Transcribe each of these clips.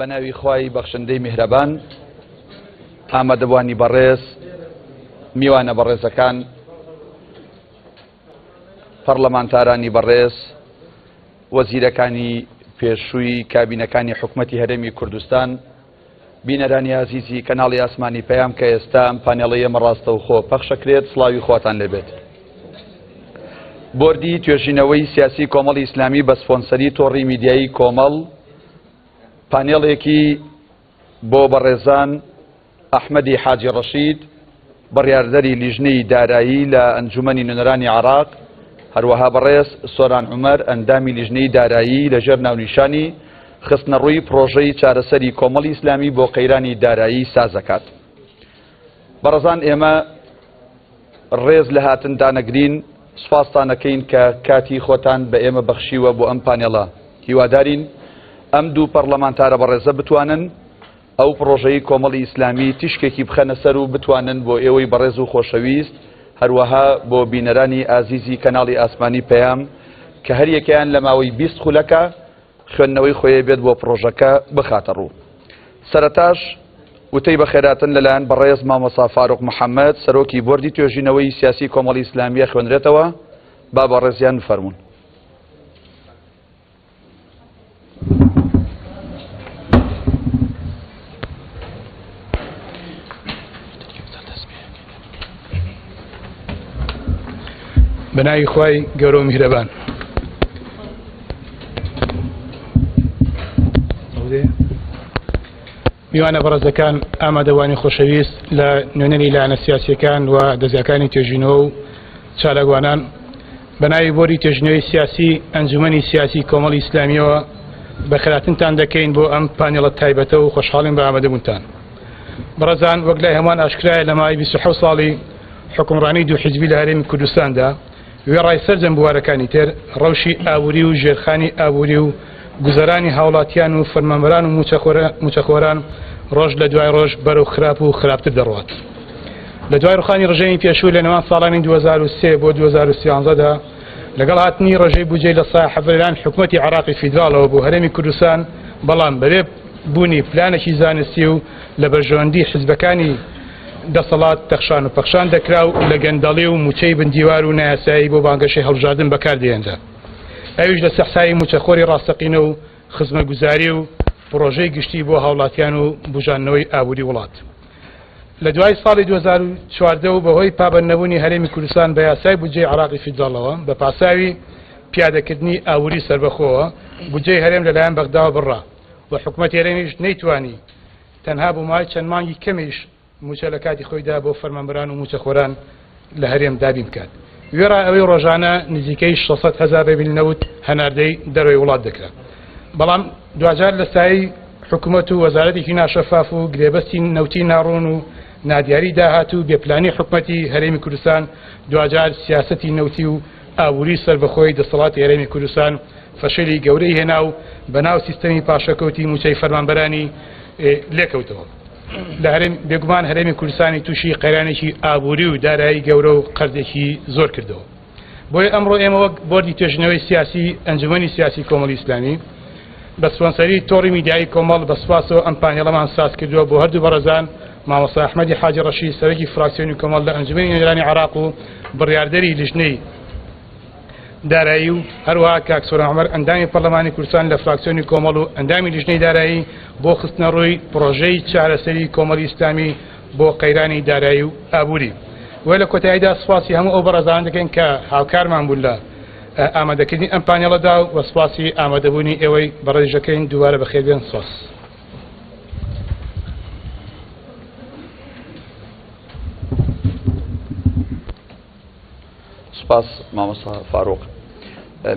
بە ناوی خوای بەخشندەی میهرەبان. ئامادەبوانی بەڕێز، میوانە بەڕێزەکان، پەڕلەمانتارانی بەڕێز، وەزیرەکانی پێشووی کابینەکانی حکومەتی هەرێمی کوردستان، بینەرانی ئازیزی کەناڵی ئاسمانی پەیام کە ئێستا ئەم پانێڵەی ئێمە ڕاستەوخۆ پەخشەکرێت، سڵاوی خواتان لێبێت. بۆردی توێژینەوەی سیاسی کۆمەڵی ئیسلامی بە سپۆنسەری تۆڕی میدیایی کۆمەڵ پانێڵێکی بۆ بەڕێزان ئەحمەدی حاجی ڕەشید، بڕیاردەری لیژنەی دارایی لە ئەنجومەنی نوێنەرانی عێراق، هەروەها بەڕێز سۆران عومەر ئەندامی لیژنەی دارایی لەژێر ناونیشانی خستنەڕووی پڕۆژەی چارەسەری کۆمەڵی ئیسلامی بۆ قەیرانی دارایی سازەکات. بەڕێزان ئێمە ڕێز لە هاتن دانەگرین، سوپاستان ئەکەین کە کاتی خۆتان بە ئێمە بەخشیوە بۆ ئەم پانێڵە. هیوادارین ئەم دوو پەڕلەمانتارە بەڕێزە بتوانن ئەو پڕۆژەی کۆمەڵی ئیسلامی تیشکێکی بخەنە سەر و بتوانن بۆ ئێوەی بەڕێز و خۆشەویست هەروەها بۆ بینەرانی ئازیزی کەناڵی ئاسمانی پەیام کە هەریەکەیان لە ماوەی 20 خولەکە خوێندنەوەی خۆی بێت بۆ پڕۆژەکە بخاتە ڕوو. سەرەتاش وتەی بەخێراتن لەلایەن بەڕێز مامۆستا فاروق محەمەد سەرۆکی بۆردی توێژینەوەی سیاسی کۆمەڵی ئیسلامیە خوێنرێتەوە، با بەڕێزیان بفەرموون. بە ناوی خوای گەورە و میهرەبان. میوانە بەڕێزەکان، ئامادەبوانی خۆشەویست لە نوێنەری لایەنە سیاسیەکان و دەزگاکانی توێژینەوە و چالاکوانان، بە ناوی بۆری توێژینەوەی سیاسی ئەنجومەنی سیاسی کۆمەڵی ئیسلامیەوە بەخێرهاتنتان دەکەین بۆ ئەم پانێڵە تایبەتە و خۆشحاڵین بە ئامادەبوونتان. بەڕێزان، وەک لای هەمووان ئاشکرایە لە ماوەی 27 ساڵی حوکمڕانی دوو حیزبی لە هەرێمی کوردستاندا، وێڕای سەرجەم بوارەکانی تر، ڕەوشی ئابووری و ژێرخانی ئابووری و گوزەرانی هاوڵاتیان و فەرمانبەران و مووچەخۆران ڕۆژ لە دوای ڕۆژ بەرەو خراپ و خراپتر دەڕوات. لە دوای ڕوخانی ڕژێمی پێشوو لە نێوان ساڵانی 2003 بۆ 2013 دا، لەگەڵ هاتنی ڕێژەی بودجەی 17% لەلایەن حکومەتی عێراقی فیدراڵەوە بۆ هەرێمی کوردستان، بەڵام بەبێ بوونی پلانێکی زانستی و لە بەرژەوەندی حزبەکانی دەسەڵات تەخشان و پەخشان دەکرا و لە گەندەڵی و مووچەی بن دیوار و نایاسایی بۆ بانگەشەی هەڵبژاردن بەکار دەهێنرا، ئەویش لە سەحسایی مووچەخۆری ڕاستەقینە و خزمەتگوزاری و پڕۆژەی گشتی بۆ هاوڵاتیان و بوژاندنەوەی ئابووری وڵات. لە دوای ساڵی 2014 و بەهۆی پابەندنەبوونی هەرێمی کوردستان بە یاسای بودجەی عێراقی فیدراڵەوە بە پاساوی پیادەکردنی ئابووری سەربەخۆوە بودجەی هەرێم لەلایەن بەغداوە بڕا و حکومەتی هەرێمیش نەیتوانی تەنها بۆ ماوەی چەند مانگی کەمیش مووچە لە کاتی خۆیدا بۆ فەرمانبەران و مووچەخۆران لە هەرێم دابین بکات. وێڕای ئەوەی ڕۆژانە نزیکەی 600 هەزار بەرمیل نەوت هەناردەی دەرەوەی وڵات دەکرا. بەڵام دواجار لە سایەی حکومەت و وەزارەتێکی ناشەفاف و گرێبەستی نەوتی ناڕوون و نادیاری داهات و بێپلانی حکومەتی هەرێمی کوردستان دواجار سیاسەتی نەوتی و ئابووری سەربەخۆی دەسەڵاتی هەرێمی کوردستان فەشەلی گەورەی هێنا و بەناو سیستەمی پاشەکەوتی مووچەی فەرمانبەرانی لێکەوتەوە. لە هەرێم بێگومان هەرێمی کوردستانی تووشی قەیرانێکی ئابووری و دارایی گەورە و قەرزێکی زۆر کردەوە. بۆیە ئەمڕۆ ئێمە وەک بۆردی توێژینەوەی سیاسی ئەنجومەنی سیاسی کۆمەڵی ئیسلامی بە سپۆنسەری تۆڕی میدیایی کۆمەڵ بە سوپاسەوە ئەم پانێڵەمان ساز کردووە بۆ هەردوو بەڕێزان مامۆستا ئەحمەدی حاجی ڕەشید سەرۆکی فراکسیۆنی کۆمەڵ لە ئەنجومەنی نوێنەرانی عێراق و بڕیاردەری لیژنەی دارایی و هەروەها کاک سۆران عومەر ئەندامی پەرلەمانی کوردستان لە فراکسیۆنی کۆمەڵ و ئەندامی لیژنەی دارایی بۆ خستنەڕووی پڕۆژەی چارەسەری کۆمەڵی ئیسلامی بۆ قەیرانی دارایی و ئابووری. و لە کۆتاییدا سوپاسی هەموو ئەو بەڕێزانە دەکەین کە هاوکارمان بوون لە ئامادەکردنی ئەم پانێڵەدا و سوپاسی ئامادەبوونی ئێوەی بەڕێزیش دەکەین. دووبارە بەخێربێن. سوپاس. سوپاس مامۆستا فاروق.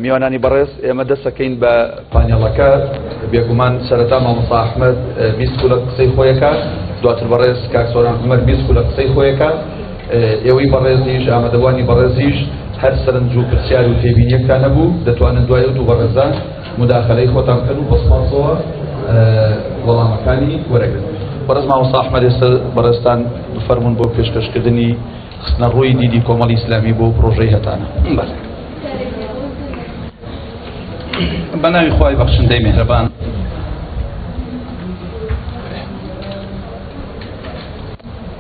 میوانانی بەڕێز ئێمە دەسەکەین بە پانێڵەکە، بێگومان سەرەتا مامۆستا ئەحمەد 20 خولەک قسەی خۆیەکە، دواتر بەڕێز کاک سۆران عومەر 20 خولەک قسەی خۆیەکە. ئێوەی بەڕێزیش ئامادەبوانی بەڕێزیش هەر سەرنج و پرسیار و تێبینیەکتان هەبوو دەتوانن دوای ئەو دوو بەڕێزە مداخلەی خۆتان بکەن و بە سپاسەوە وەڵامەکانی وەرەگرن. بەڕێز مامۆستا ئەحمەد ئێستا بەڕێزتان بفەرموون بۆ پێشکەشکردنی خستنەڕووی دیدی کۆمەڵی ئیسلامی بۆ پڕۆژەی هەتانە. بەڵێ. بە ناوی خوای بەخشندەی میهرەبان.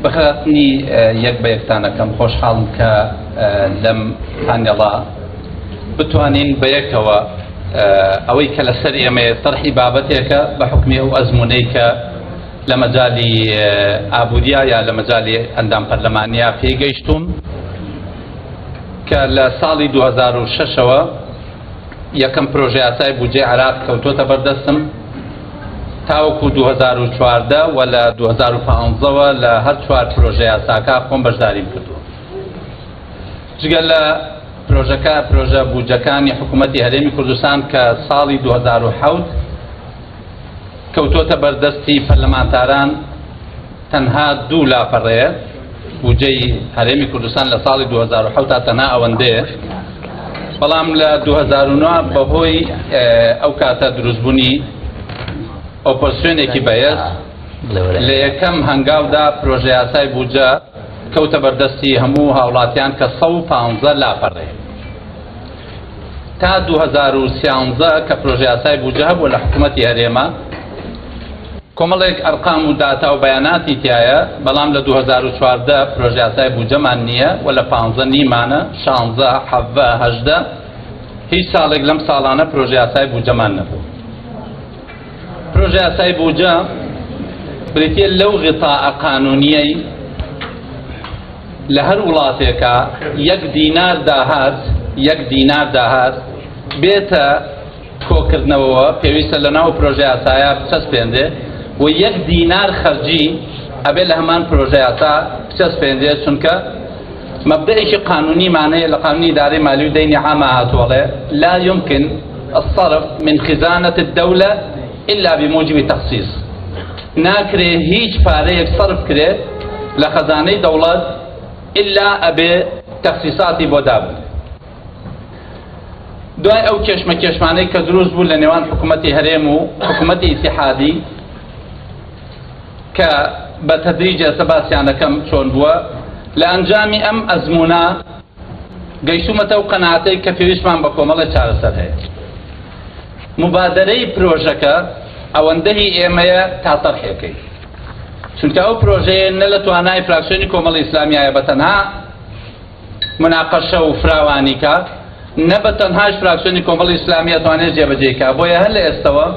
بەخێرهاتنی یەک بە یەکتان ئەکەم. خۆشحاڵم کە لەم پانێڵا بتوانین بەیەکەوە ئەوەی کە لەسەر ئێمەیە تەرحی بابەتێکە بە حکمی ئەو ئەزمونەی کە لە مەجالی ئابووریا یا لە مەجالی ئەندام پەرلەمانیا پێی گەیشتوم کە لە ساڵی 2006ەوە یەکەم پرۆژەیاسای بودجەی عێراق کەوتۆتە بەردەستم تاوەکو 2014 و لە 2015ەوە لە هەر چوار پرۆژەیاساکە خۆم بەشداریم کردووە. جگە لە پرۆژەکە پرۆژە بودجەکانی حکوومەتی هەرێمی کوردستان کە ساڵی 2007 کەوتۆتە بەردەستی پەرلەمانتاران تەنها دوو لاپەڕەیە. بودجەی هەرێمی کوردستان لە ساڵی 2007 تا تەنها ئەوەندەیە، بەڵام لە 2009 بەهۆی ئەو کاتە دروستبوونی ئۆپۆزسیۆنێکی بەهێز لە یەکەم هەنگاودا پرۆژەیاسای بودجە کەوتە بەردەستی هەموو هاوڵاتیان کە 115 لاپەڕەیە. تا 2013 کە پرۆژەیاسای بودجە هەبوو لە حکوومەتی هەرێمە کۆمەڵێک ئەرقام و داتا و بەیاناتی تایە، بەڵام لە 2014 پرۆژەیاسای بودجەمان نییە و لە 15 نیمانە، 16، 17، 18 هیچ ساڵێک لەم ساڵانە پرۆژەیاسای بودجەمان نەبوو. پرۆژەیاسای بودجە بریتیە لەو غیتاء قانونیەی لە هەر وڵاتێکە یەک دینار داهات، یەک دینار داهات بێتە کۆکردنەوەوە پێویستە لە ناو پرۆژەیاسایە بچەسپێنرێ و یەک دینار خەرجی ئەبێ لە هەمان پرۆژەیاسا بچەسپێنرێ، چونکە مەبدەئێکی قانونیمان هەیە لە قانونی ئیدارەی مالی و دەینی عامە هاتووەڵێ لا يمكن الصرف من خزانة الدولة إلا بموجب تخصيص. ناکرێ هیچ پارەیەک سەرف کرێ لە خەزانەی دەوڵەت ئللا ئەبێ تەخسیساتی بۆ دابنرێ. دوای ئەو کێشمە کێشمانەی کە دروست بوو لە نێوان حکوومەتی هەرێم و حکوومەتی ئیتیحادی کە بە تەدریج ئێستا باسیانەکەم چۆن بووە، لە ئەنجامی ئەم ئەزمونە گەیشتومەتە و قەناعەتەی کە پێویستمان بە کۆمەڵێ چارەسەر هەیە. مبادەرەی پرۆژەکە ئەوەندەهی ئێمەیە تا تەرحێکەی، چونکە ئەو پرۆژەیە نە لە توانای فراکسیۆنی کۆمەڵی ئیسلامیایە بە تەنها مناقەشە و فراوانی کا، نە بە تەنهاش فراکسیۆنی کۆمەڵی ئیسلامی ئەتوانێت جێبەجێی کا. بۆیە هەر لە ئێستەوە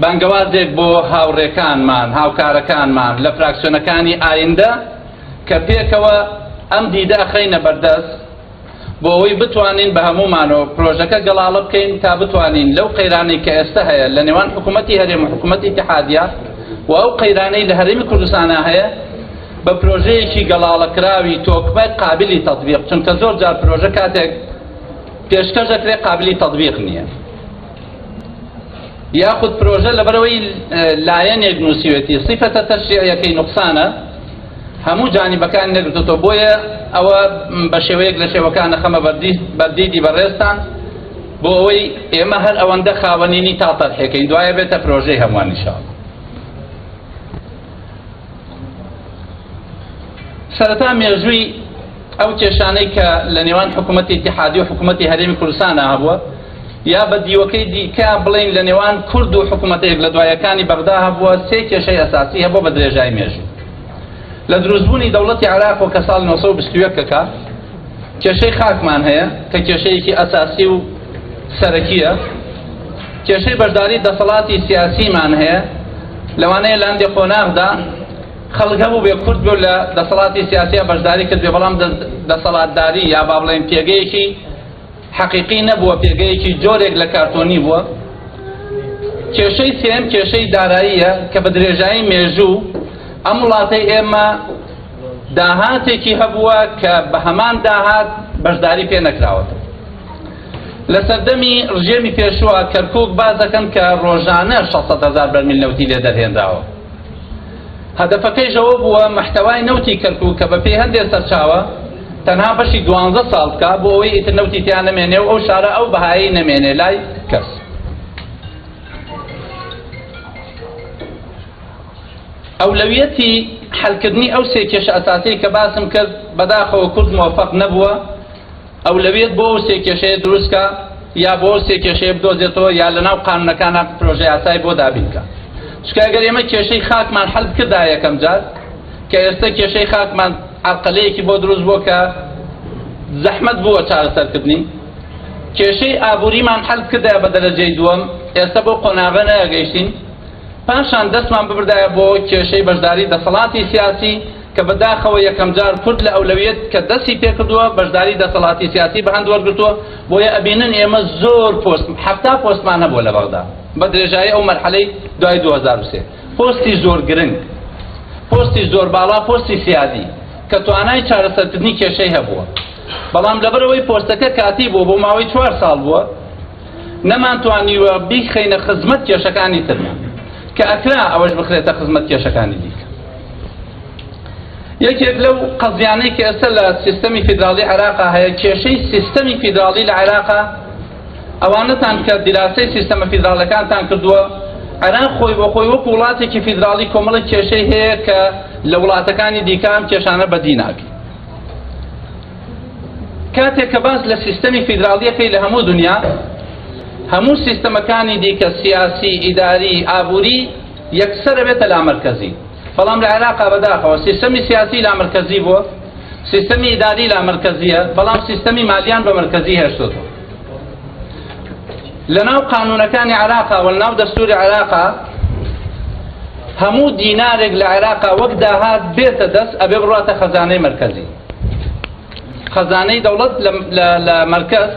بانگەوازێک بۆ هاوڕێکانمان، هاوکارەکانمان لە فراکسیۆنەکانی ئایندە کە پێکەوە ئەم دیدە ئەخەینە بەردەست بۆ ئەوەی بتوانین بە هەموومانەوە پرۆژەکە گەڵاڵە بکەین تا بتوانین لەو قەیرانەی کە ئێستا هەیە لە نێوان حکوومەتی هەرێم و حکوومەتی ئیتیحادیە و ئەو قەیرانەی لە هەرێمی کوردستانە هەیە بە پرۆژەیەکی گەڵاڵەکراوی تۆکمە قابلی تەطبیق، چونکە زۆر جار پرۆژە کاتێک پێشکەش دەکرێت قابلی تەطبیق نییە، یاخود پرۆژە لەبەرەوەی لایەنێک نووسیوێتی سیفەتە تەشریعیەکەی نوقسانە، هەموو جانیبەکان نەگرتوتەوە. بۆیە ئەوە بە شێوەیەک لە شێوەکان خەمە بەردیدی بەڕێزتان بۆ ئەوەی ئێمە هەر ئەوەندە خاوەنینی تا تەرحێکەین دوایە بێتە پرۆژەی هەمووان ئینشاءاللە. سەرەتا مێژووی ئەو کێشانەی کە لە نێوان حکوومەتی ئیتیحادی و حکوومەتی هەرێمی کوردستانە هەبووە، یا بە دیوەکەی دیکە بڵین لە نێوان کورد و حکوومەتە یەک لە دوایەکانی بەغدا هەبووە، سێ کێشەی ئەساسی هەبووە بە درێژای مێژوو. لە دروستبوونی دەوڵەتی عێراق کە ساڵ 1921 کێشەی خاکمان هەیە کە کێشەیەکی ئەساسی و سەرەکیە. کێشەی بەشداری دەسەڵاتی سیاسیمان هەیە، لەوانەیە لە هەندێک قۆناغدا خەڵک هەبوو بێ کورد بێ لە دەسەڵاتی سیاسیە بەشداری کرد بێ، بەڵام دەسەڵاتداری یا با بڵێن پێگەیەکی حەقیقی نەبووە، پێگەیەکی جۆرێک لە کارتۆنی بووە. کێشەی سێم کێشەی داراییە کە بە درێژایی مێژوو ئەم وڵاتەی ئێمە داهاتێکی هەبووە کە بە هەمان داهات بەشداری پێ نەکراوەتەوە. لە سەردەمی ڕژێمی پێشووە کەرکووک باز دەکەن کە ڕۆژانە 600,000 بەرمیل نەوتی لێ دەرهێنراوە. هەدەفەکەیش ئەوە بووە محتەوای نەوتی کەرکووک کە بەپێی هەندێک سەرچاوە تەنها بەشی 12 ساڵ بکە بۆ ئەوەی ئیتر نەوتی تیا نەمێنێ و ئەو شارە ئەو بەهایی نەمێنێ لای کەس. ئەولەویەتی حلکردنی ئەو سێ کێشە ئەساسی کە باسم کرد بەداخەوە کورد موفق نەبووە. ئەولەویەت بۆ ئەو سێ کێشەیە دروستکە یا بۆ ئەو سێ کێشەیە بدۆزێتەوە یا لەناو قانونەکانە پرۆژە یاسای بۆ دابینکە. چونکە ئەگەر ئێمە کێشەی خاکمان حەل بکردایە یەکەم جار، کە ئێستا کێشەی خاکمان عەرقەلەیەکی بۆ دروست بووە کە زەحمەت بووە چارەسەرکردنی، کێشەی ئابووریمان حەل بکردایە بە دەرەجەی دووەم، ئێستا بۆ قۆناغە نەگەیشتین، پاشان دەستمان ببردایە بۆ کێشەی بەشداری دەسەڵاتی سیاسی کە بەداخەوە یەکەمجار کورد لە ئەولەویەت کە دەستی پێکردووە بەشداری دەسەڵاتی سیاسی بە هەند وەرگرتووە، بۆیە ئەبینن ئێمە زۆر پۆست، 70 پۆستمان هەبووە لە بەغدا بە درێژایی ئەو مەرحەلەی دوای 2003، پۆستی زۆر گرنگ، پۆستی زۆر باڵا، پۆستی سیادی کە توانای چارەسەرکردنی کێشەی هەبووە، بەڵام لەبەرئەوەی پۆستەکە کاتی بووە بۆ ماوەی 4 ساڵ بووە نەمانتوانیوە بیخەینە خزمەت کێشەکانی ترمان کە ئەکرا ئەوەش بخرێتە خزمەت کێشەکانی دیکە. یەکێک لەو قەزیانەی کە ئێستا لە سیستەمی فیدراڵی عێراقا هەیە، کێشەی سیستەمی فیدراڵی لە عێراقا، ئەوانەتان کە دیراسەی سیستەمە فیدراڵەکانتان کردووە، عێراق خۆی بۆ خۆی وەکو وڵاتێکی فیدراڵی کۆمەڵێک کێشەی هەیە کە لە وڵاتەکانی دیکە ئەم کێشانە بەدی ناکەین. کاتێک کە باس لە سیستەمی فیدراڵیەکەی لە هەموو دنیا، هەموو سیستەمەکانی دیکە سیاسی، ئیداری، ئابووری یەکسەرە بێتە لامەرکەزی، بەڵام لە عێراقا بەداخەوە سیستەمی سیاسی لامەرکەزی بووە، سیستەمی ئیداری لامەرکەزیە، بەڵام سیستەمی مالیان بە مەرکەزی هێشتۆتەوە. لەناو قانونەکانی عێراقا و لەناو دەستوری عێراقا هەموو دینارێک لە عێراقا وەک داهات بێتە دەست ئەبێ بڕاتە خەزانەی مەرکەزی، خەزانەی دەوڵەت لە مەرکەز،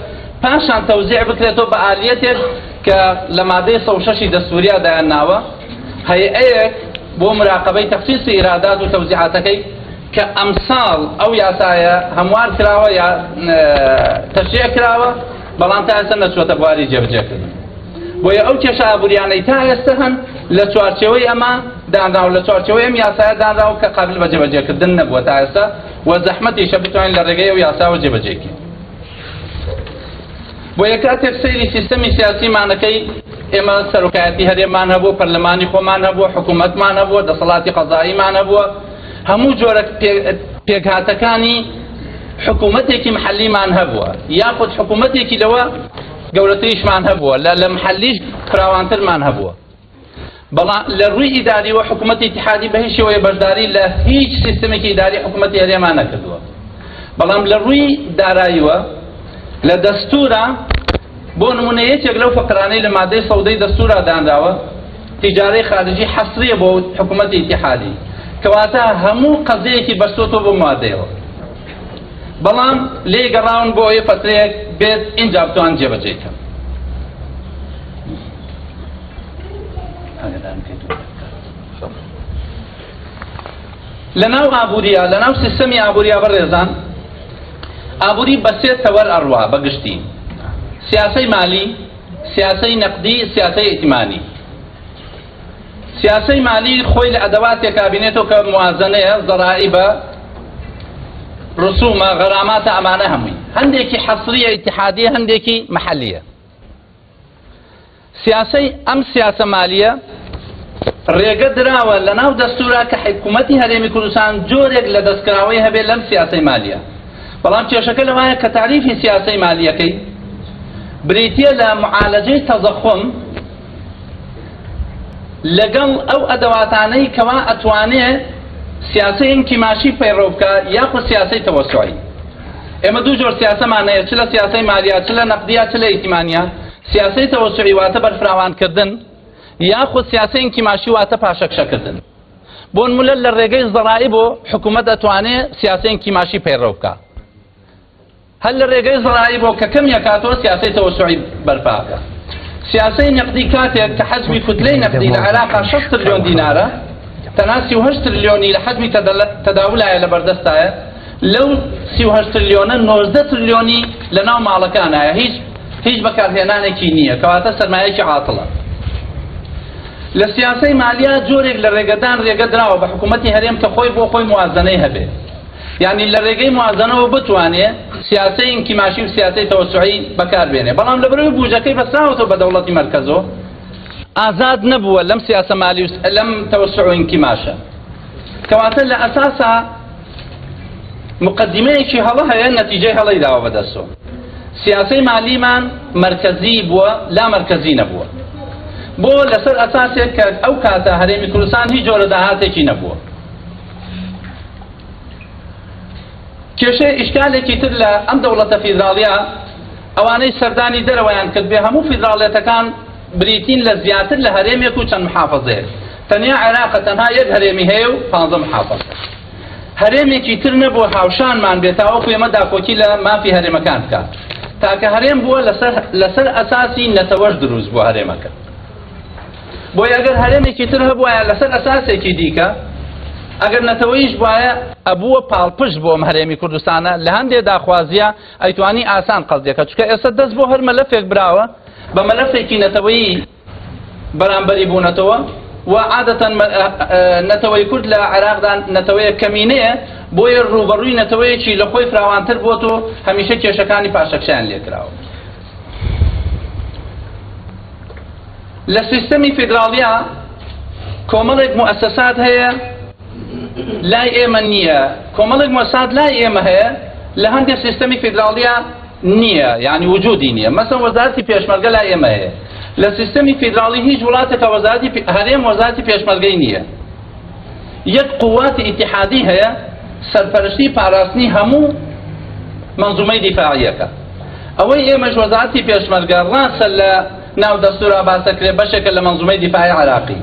پاشان تەوزیع بکرێتەوە بە ئالیەتێک کە لە مادەی 106 دەستوریا دایان ناوە، هەیئەیەک بۆ مراقبەی تەخصیصی ئیرادات و تەوزیعاتەکەی کە ئەمساڵ ئەو یاسایە هەموار کراوە یا تەشریع کراوە، بەڵام تا ئێستا نەچووەتە بواری جێبەجێکردن. بۆیە ئەو کێشە ئابووریانەی تا ئێستا هەن لە چوارچێوەی ئەمە دانراو، لە چوارچێوەی ئەم یاسایە دانراو کە قابل بە جێبەجێکردن نەبووە تا ئێستا و زەحمەتیشە بتوانین لە ڕێگەی ئەو یاساوە جێبەجێکەین. بۆیە کاتێک سەیری سیستەمی سیاسیمانەکەی ئێمە سەرۆکایەتی هەرێممان هەبوو، پەرلەمانی خۆمان هەبوو، حکوومەتمان هەبووە، دەسەڵاتی قەزاییمان هەبووە، هەموو جۆرە پێکهاتەکانی حکوومەتێکی محەلیمان هەبووە، یاخود حکوومەتێکی لەوە گەورەتریشمان هەبووە، لە محەلیش فراوانترمان هەبووە. بەڵام لە ڕووی ئیداریەوە حکوومەتی ئیتیحادی بە هیچ شێوەیە بەشداری لە هیچ سیستمێکی ئیداری حکوومەتی هەرێمان نەکردووە. بەڵام لە ڕووی داراییوە لە دەستورە بۆ نمونە یەکێک لەو فقرانەی لە مادەی سەودەی دەستورا دانراوە تیجارەی خارجی حەسریە بۆ حکوومەتی ئیتیحادی، کەواتە هەموو قەزەیەکی بەستۆتەوە بۆ مادەیەوە، بەڵام لێی گەڕاون بۆ ئەوەی فەترەیەک بێت ئینجا بتوان جێبەجێ کەن. لەناو ئابووریا، لەناو سیستەمی ئابووریا بەڕێزان، ئابووری بە سێ تەوەر ئەڕوا بە گشتی: سیاسەی مالی، سیاسەی نەقدی، سیاسەی ئیتمانی. سیاسەی مالی خۆی لە ئەدەواتێکا بینێتەوە کە موازنەیە، زەرائیبە، ڕسومە، غەراماتە، ئەمانە هەمووی هەندێکی حەسریە ئیتیحادیە، هەندێکی محەلیە. سیاسەی ئەم سیاسە مالیە ڕێگە دراوە لەناو دەستورا کە حکوومەتی هەرێمی کوردستان جۆرێک لە دەستکراوەی هەبێت لەم سیاسەی مالیە، بەڵام کێشەکە لەوایە کە تاریفی سیاسەی مالیەکەی بریتیە لە معالەجەی تەزەخم لەگەڵ ئەو ئەدەواتانەی کەوا ئەتوانێ سیاسەی ئینکیماشی پەیڕەو بکە یاخود سیاسەی تەوەسوعی. ئێمە دوو جۆر سیاسەمان هەیە، چ لە سیاسەی مالیا، چ لە نەقدیا، چ لە ئیتیمانیا. سیاسەی تەوەسوعی واتە بەرفراوانکردن، یاخود سیاسەی ئینکیماشی واتە پاشەکشەکردن. بۆ نمونە لە ڕێگەی زەرائیبۆ حکوومەت ئەتوانێ سیاسەی ئینکیماشی پەیڕەو بکە، هەر لە ڕێگەی زەرائیبۆ کە کەم یەکاتەوە سیاسەی تەوەسوعی بەرپاکە. سیاسەی نەقدی کاتێک کە حەجمی کوتلەی نەقدی لە عێراقا 6 ترلیۆن دینارە، تەنها 38 ترلیۆنی لە حەجمی تەداولایە لە بەردەستایە، لەو 38 ترلیۆنە 19 ترلیۆنی لە ناو ماڵەکانایە، هیچ بەکارهێنانێکی نییە، کەواتە سەرمایەکی عاتڵە. لە سیاسەی مالیا جۆرێک لە ڕێگەدان ڕێگە دراوە بە حکوومەتی هەرێم کە خۆی بۆ خۆی موازنەی هەبێ، یعنی لە ڕێگەی موازنەوە بتوانێ سیاسەی ئینکیماشی و سیاسەی تەوەسوعی بەکاربێنێ، بەڵام لەبەرەوەی بوجەکەی بەستراوەتەوە بە دەوڵەتی مەرکەزەوە ئازاد نەبووە لەم سیاسە مالی و لەم تەوەسوع و ئینکیماشە. کەواتە لە ئەساسا مقدمەیەکی هەڵە هەیە، نەتیجەی هەڵەی داوە بەدەستەوە. سیاسەی مالیمان مەرکەزی بووە، لا مەرکەزی نەبووە. بۆ لەسەر ئەساسێک کە ئەو کاتە هەرێمی کوردستان هیچ جۆرە داهاتێکی نەبووە. کێشەی ئیشکالێکی تر لە ئەم دەوڵەتە فیدراڵیە ئەوانەی سەردانی دەرەوەیان کرد بێ هەموو فیدراڵێتەکان بریتین لە زیاتر لە هەرێمێک و چەند محافظەیەک. تەنیا عێراقە تەنها یەک هەرێمی هەیە و 15 محافظە. هەرێمێکی تر نەبووە هاوشانمان بێت تاوەکو ئێمە داکۆکی لە مافی هەرێمەکان بکات. تاکە هەرێم بووە لەسەر ئەساسی نەتەوەش دروست بووە هەرێمەکە. بۆیە ئەگەر هەرێمێکی تر هەبوایە لەسەر ئەساسێکی دیکە، ئەگەر نەتەوەیش بوایە ئەبووە پاڵپشت بۆ ئەم هەرێمی کوردستانە لە هەندێ داخوازیە ئەیتوانی ئاسان قەزیەکە، چونکە ئێستا دەست بۆ هەر مەلەفێک براوە بە مەلەفێکی نەتەوەیی بەرامبەری بوونەتەوە و عادەتەن نەتەوەی کورد لە عێراقدا نەتەوەیە کەمینەیە، بۆیە ڕووبەڕووی نەتەوەیەکی لە خۆی فراوانتر بووەتەوە، هەمیشە کێشەکانی پاشەکشەیان لێکراوە. لە سیستەمی فیدراڵیا کۆمەڵێک موئەسەسات هەیە لای ئێمە نییە، کۆمەڵێک موئەسەسات لای ئێمە هەیە لە هەندێک سیستەمی فیدراڵیا نییە، یعنی وجودی نییە. مەسەن وەزارەتی پێشمەرگە لای ئێمە هەیە، لە سیستەمی فیدراڵی هیچ وڵاتێکە وەزارەتی هەرێم وەزارەتی پێشمەرگەی نییە. یەک قوواتی ئیتیحادی هەیە سەرپەرشتی پاراستنی هەموو منظومەی دیفاعیەکە. ئەوەی ئێمەش وەزارەتی پێشمەرگە ڕاستە لە ناو دەستورا باسەکرێ بەشێکە لە منظومەی دیفاعی عراقی،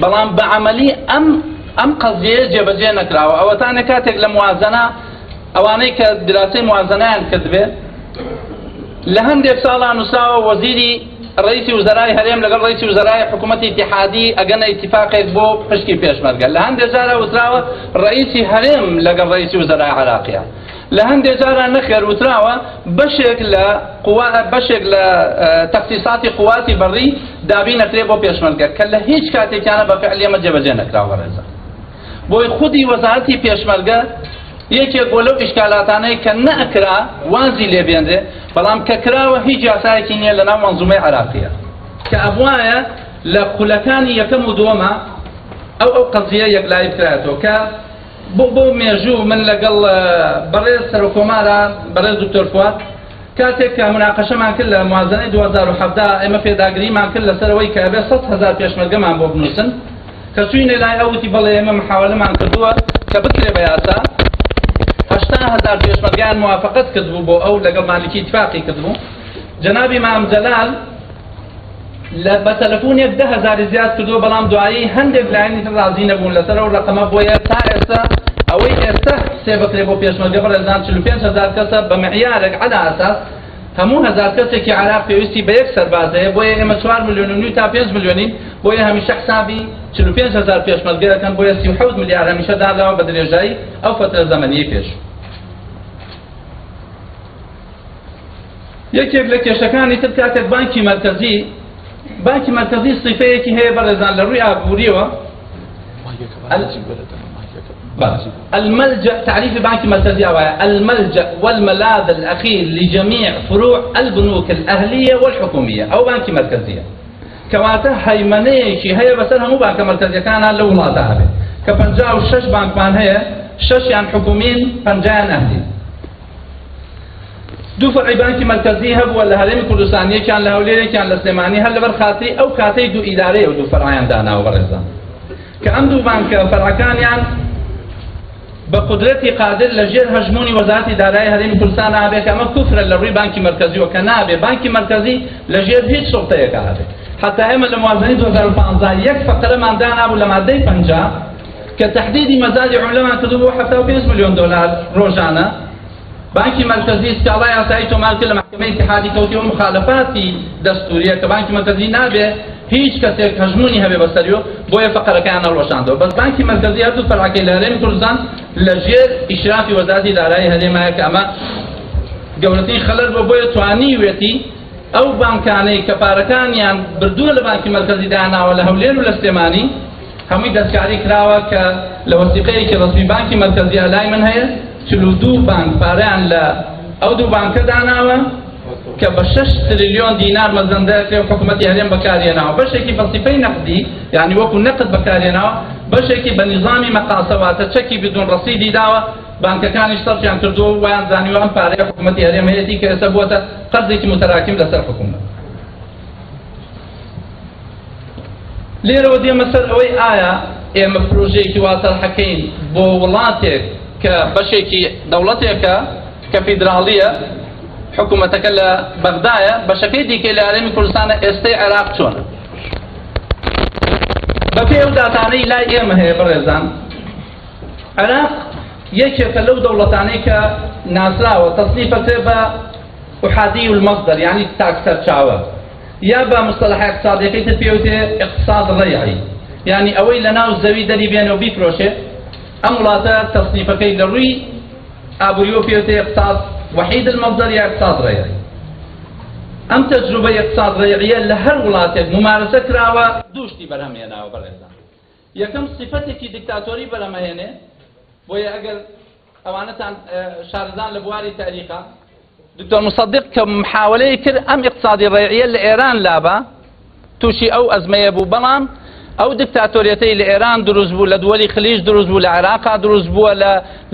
بەڵام بە عەمەلی ئەم قەزیەیە جێبەجێ نەکراوە. ئەوەتانە کاتێک لە موازنە ئەوانەی کە دراسەی موازنەیان کردبێ لە هەندێک ساڵا نووسراوە وەزیری ڕئیسی وزەرای هەرێم لەگەڵ ڕئیسی وزەرای حکوومەتی ئیتیحادی ئەگەنە ئیتیفاقێک بۆ پشکی پێشمەرگە، لە هەندێک جارا وتراوە ڕئیسی هەرێم لەگەڵ ڕئیسی وزەرای عراقیە، لە هەندێک جارا نەخێر وتراوە بەشێک لە بەشێک لە تەخسیساتی قواتی بەڕی دابین نەکرێ بۆ پێشمەرگە کە لە هیچ کاتێکیانە بە فعل ئێمە جێبەجێ نەکراوە ڕێزە. بۆی خودی وەزارەتی پێشمەرگە یەکێک بۆ لەو ئیشکالاتانەی کە نەئەکرا وازی لێبێنرێ، بەڵام کە کراوە هیچ یاسایەکی نییە لەناو مەنزومەی عێراقیە کە ئەبوایە لە خولەکانی یەکەم و دووەمە ئەو قەزیە یەکلایی بکرایەتەوە. کە بۆ مێژوو من لەگەڵ بەڕێز سەرۆکۆمارە بەڕێز دکتۆر فواد کاتێک کە مناقەشەمان کرد لە موازنەی 2017 ئێمە پێداگریمان کرد لەسەرەوەی کە ئەبێ 100,000 پێشمەرگەمان بۆ بنووسن، کە چوینە لای ئەو وتی بەڵێ ئێمە محاولەمان کردووە کە بکرێ بە یاسا، 80,000 پێشمەرگەیان موافقەت کردبوو بۆ ئەو، لەگەڵ مالکی اتفاقی کردبوو. جەنابی مام جەلال لە بە تەلەفۆنێک 10,000 زیاد کردووە، بەڵام دوایی هەندێک لایەنی تر ڕازی نەبوون لەسەر ئەو ڕقەمە، بۆیە تا ئێستا ئەوەی ئێستا سێ بکرێ بۆ پێشمەرگە بەڕێزان 45,000 کەسە بە معیارێک عەلا ئەساس هەموو 1000 کەسێکی عێراق پێویستی بە یەک سەرباز هەیە، بۆیە ئێمە 4 ملیۆن و نیو تا 5 ملیۆنین، بۆیە هەمیشە حسابی 45,000 پێشمەرگە دەکەن، بۆیە 37 ملیار هەمیشە دانراوە بە درێژایی ئەو فەترە زەمەنیەی پێش. یەکێک لە کێشەکانی تر کاتێک بانکی مەرکەزی سیفەیەکی هەیە بەڕێزان لە ڕووی ئابووریەوە. الملجأ تعريف بانك مركزي الملجأ والملاذ الأخير لجميع فروع البنوك الأهلية والحكومية أو بانك مركزية. کەواتە هەیمەنەیەکی هەیە بەسەر هەموو بانکە مەرکەزیەکانە لە وڵاتە هەبێت کە 56 بانکمان هەیە، 6یان حکومین 50یان ئەهلی. دوو فەرعی بانکی مەرکەزی هەبووە لە هەرێمی کوردستان، یەکیان لە هەولێر یەکیان لە سلێمانی، هەر لەبەر خاتری ئەو کاتەی دوو ئیدارەیە و دوو فەرعیان داناوە بەڕێزان کە ئەم دوو بانکە فەرعەکانیان بە قودرەتی قادر لە ژێر هەژموونی وەزارەتی دارایی هەرێمی کوردستان هەبێت، کە ئەمە کوفرە لە ڕووی بانکی مەرکەزیەوە کە نابێ بانکی مەرکەزی لە ژێر هیچ سوڵتەیەکە هەبێت. حتی ئێمە لە موازنەی 2015 یەک فەقرەمان دانابوو لە مادەی 50 کە تەحدیدی مەزادی عوملەمان کردبوو 75 ملیۆن دۆلار ڕۆژانە. بانکی مەرکەزی سکاڵای یاسایی تۆمار کرد لە مەحکەمەی ئیتیحادی کەوتیەوە مخالفاتی دەستوریە کە بانکی مەرکەزی نابێ هیچ کەسێک هەژموونی هەبێ بەسەریەوە، بۆیە فەقەرەکەیان هەڵوەشاندەوە. بەس بانکی مەرکەزی هەردوو فەرعەکەی لە هەرێمی کوردستان لەژێر ئیشرافی وەزارەتی دارایی هەرێمایە کە ئەمە گەورەترین خەلەل بۆ، بۆیە توانیوێتی ئەو بانکانەی کە پارەکانیان بردووە لە بانکی مەرکەزی داناوە لە هەولێر و لە سلێمانی هەمووی دەستکاری کراوە کە لە وەسیقەیەکی ڕەسمی بانکی مەرکەزیە لای من هەیە 42 بانک پارەیان لە ئەو دوو بانکە داناوە کە بە 6 تریلیۆن دینار مەزەندە کرێ و حکوومەتی هەرێم بەکارهێناوە، بەشێکی بە سیفەی نەقدی یعنی وەکو نەقد بەکارهێناوە، بەشێکی بە نیزامی مەقاسەواتە چەکی بدون ڕەسیدی داوە، بانکەکانیش سەرفیان کردووە و وایان زانیوە ئەم پارەیە حکوومەتی هەرێم هەیەتی کە ئێستا بووەتە قەرزێکی متەراکم لەسەر حکوومەت. لێرەوە دێمە سەر ئەوەی ئایا ئێمە پرۆژەیەکی وا تەرحەکەین بۆ وڵاتێک کە بەشێکی دەوڵەتێکە کە فیدراڵیە، حکوومەتەکە لە بەغدایە، بەشەکەی دیکەی لە هەرێمی کوردستانە، ئێستەی عێراق چۆنە؟ بەپێی ئەو داتانەی لای ئێمە هەیە بەڕێزان، عێراق یەکێکە لەو دەوڵەتانەی کە ناسراوە تەسنیفەکرێ بە ئوحادی المەصدر، یعنی تاک سەرچاوە، یا بە مصطلح اقتصادیەکەی تر پێوتێ اقتصاد ڕەیعی، یعنی ئەوەی لە ناو زەوی دەری بێنێ و بیفرۆشێ. ئەم وڵاتە تەسنیفەکەی لە ڕووی ئابووریەوە پێوتێ اقتصاد وحید المصدر یا اقتصاد ڕەیعی. ئەم تەجروبەی اقتصاد ڕەیعیە لە هەر وڵاتێک ممارەسە کراوە دوو شتی بەرهەم هێناوە بەڕێزان. یەکەم سیفەتێکی دیکتاتۆری بەرهەمەهێنێ، بۆیە ئەگەر ئەوانەتان شارەزان لە بواری تاریخە، دکتۆر مصدق کە محاولەی کرد ئەم اقتصادی ڕەیعیە لە ئێران لابا تووشی ئەو ئەزمەیە بوو، بەڵام ئەو دیکتاتۆریەتەی لە ئێران دروست بوو، لە دووەلی خلیج دروست بوو، لە عێراقا دروست بووە،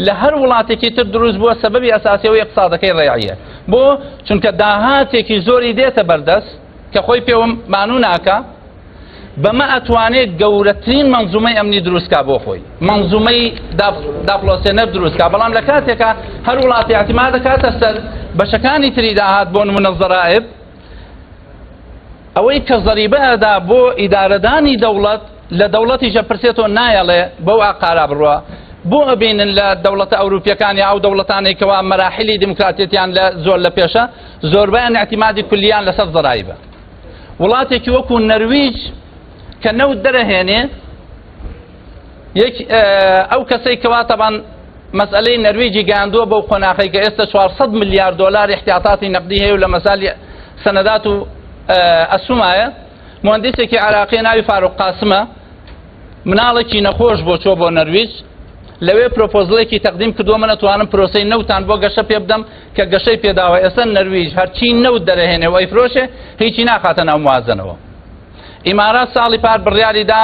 لە هەر وڵاتێکی تر دروست بووە، سەبەبی ئەساسی ئەوەی اقتصادەکەی ڕەیعیە. بۆ؟ چونکە داهاتێکی زۆری دێتە بەردەست کە خۆی پێوە مانوو ناکا، بەمە ئەتوانێت گەورەترین مەنزومەی ئەمنی دروستکا بۆ خۆی، مەنزومەی داپڵۆسێنەر دروستکا. بەڵام لە کاتێکا هەر وڵاتی اعتماد دەکاتە سەر بەشەکانی تری داهات، بۆ نمونە زەرائب، ئەوەی کە زەریبە ئەدا بۆ ئیدارەدانی دەوڵەت، لە دەوڵەتیشە پرسێتەوە نایەڵێ بەو ئاقارا بڕوا. بۆ ئەبینن لە دەوڵەتە ئەوروپیەکان یا ئەو دەوڵەتانەی کەوا مەراحلی دیموکراتیەتیان لە زۆر لە پێشە، زۆربەیان اعتمادی کولیان لەسەر زەرایبە. وڵاتێکی وەکو نەرویج کە نەوت دەرەهێنێ، ئەو کەسەی کەوا تەبان مەسئلەی نەرویجی گەیاندووە بەو قۆناخەی کە ئێستا 400 ملیار دۆلار احتیاطاتی نەقدی هەیە و لە مەسالی سەنەدات و ئەسومایە، مهندسێکی عراقی ناوی فاروق قاسمە، مناڵێکی نەخۆش بۆ چۆ بۆ نەرویج، لەوێ پرۆپۆزڵێکی تەقدیم کردووە، من ئەتوانم پرۆسەی نەوتان بۆ گەشە پێ بدەم، کە گەشەی پێداوە. ئێستا نەرویج هەرچی نەوت دەرەهێنێ و ئەیفرۆشێ هیچی ناخاتە ناو موازنەوە. ئیمارات ساڵی پار بڕیاری دا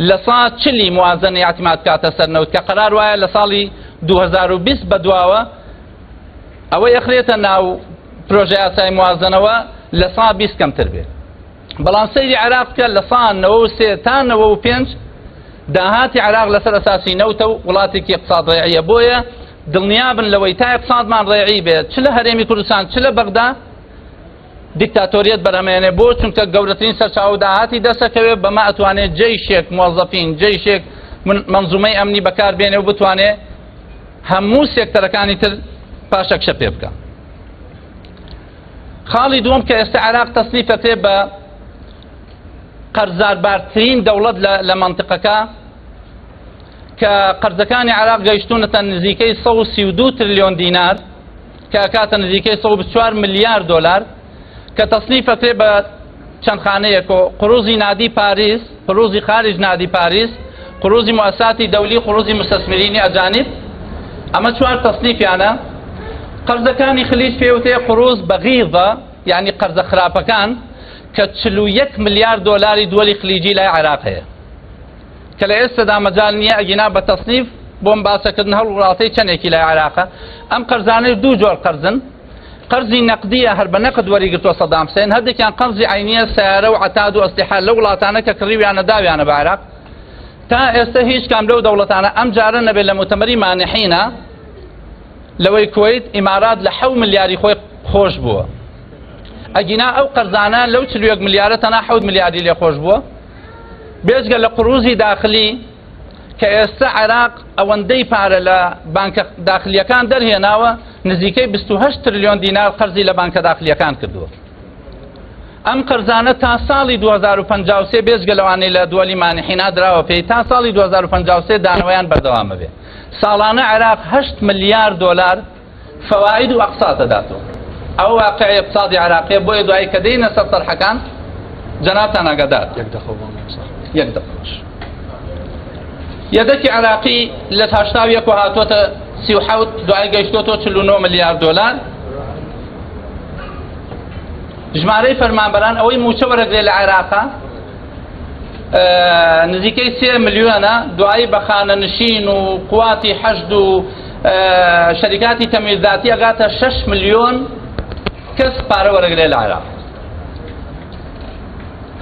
لە سا چلی موازنەی اعتماد کاتە سەر نەوت، کە قەرار وایە لە ساڵی 2020 بەدواوە ئەوەی ئەخرێتە ناو پرۆژە یاسای موازنەوە لە سا 20 کەمتر بێت. بەڵام سەیری عێراق بکە، لە سا 93 تا 95 داهاتی عێراق لەسەر ئەساسی نەوتە و وڵاتێکی اقتصاد ڕێعیە. بۆیە دڵنیابن لەوەی تا اقتصادمان ڕێعی بێت، چ لە هەرێمی کوردستان چ لە بەغدا، دیکتاتۆریەت بەرهەمێنێ. بۆ؟ چونکە گەورەترین سەرچاوە داهاتی دەسەکەوێت، بەمە ئەتوانێت جەیشێک موەزەفین، جەیشێک منظومەی ئەمنی بەکار بێنێ و بتوانێت هەموو سێکتەرەکانی تر پاشەکشە پێ بکە. خاڵی دووەم کە ئێستا عێراق تەسنیفەکرێ بە قەرزاربارترین دەوڵەت لە مەنتقەکە، کە قەرزەکانی عێراق گەیشتوونەتە نزیکەی 132 ترلیۆن دینار، کە ئەکاتە نزیکەی 124 ملیار دۆلار، کە تەسنیفەکرێ بە چەند خانەیەک و قروزی نادی پاریس، قروزی خارج نادی پاریس، قروزی مؤسساتی دەولی، قروزی مستثمرینی ئەجانب. ئەمە چوار تەسنیفیانە. قەرزەکانی خلیج پێوتێ قروز بەغیضە، یعنی قەرزە خراپەکان، کە 41 ملیار دۆلاری دووەلی خلیجی لای عێراق هەیە، کە لە ئێستادا مەجال نییە ئەگینا بە تەسنیف بۆم باسەکردن هەر وڵاتەی چەندێکی لای عێراقە. ئەم قەرزانەی دوو جۆر قەرزن، قەرزی نەقدیە هەر بە نەقد وەریگرتووە سەدام حسێن، هەردێکیان قەرزی عینیە، سیارە و عەتاد و ئەسلیحە لەو وڵاتانە کە کڕیویانە داویانە بە عێراق. تا ئێستا هیچ کام لەو دەوڵەتانە ئەم جارە نەبێت لە موتەمەری مانحینە لەوەی کوەیت ئیمارات لە 7 ملیاری خۆی خۆش بووە، ئەگینا ئەو قەرزانە لەو 41 ملیارە تەنها 7 ملیاری لێ خۆش بووە. بێجگە لە قروزی داخلی کە ئێستا عێراق ئەوەندەی پارە لە بانکە داخلیەکان دەرهێناوە، نزیکەی 28 ترلیۆن دینار قەرزی لە بانکە داخلیەکان کردووە. ئەم قەرزانە تا ساڵی 2053، بێجگە لەوانەی لە دووەلی مانحینا دراوە پێی، تا ساڵی 2053 دانەوەیان بەردەوامە بێ. ساڵانە عێراق 8 ملیار دۆلار فەواید و ئەقساط دەداتەوە. ئەو واقعی اقتصادی عێراقیە. بۆیە دوایی کە دێینە سەر طەرحەکان جەنابتان ئاگادار. یەک دەقە بۆ مامۆستا. یەک دەقەش. یەدەکی عێراقی لە 81 هاتووەتە 37، دوای گەیشتۆتەوە 49 ملیار دۆلار. ژمارەی فەرمانبەران ئەوەی موچە وەرەگرێ لە عێراقا نزیکەی 3 ملیۆنە، دوایی بە خانەنشین و قواتی حەشد و شەریکاتی تەمویل ذاتی ئەگاتە 6 ملیۆن کەس پارە وەرەگرێ لە عێراق.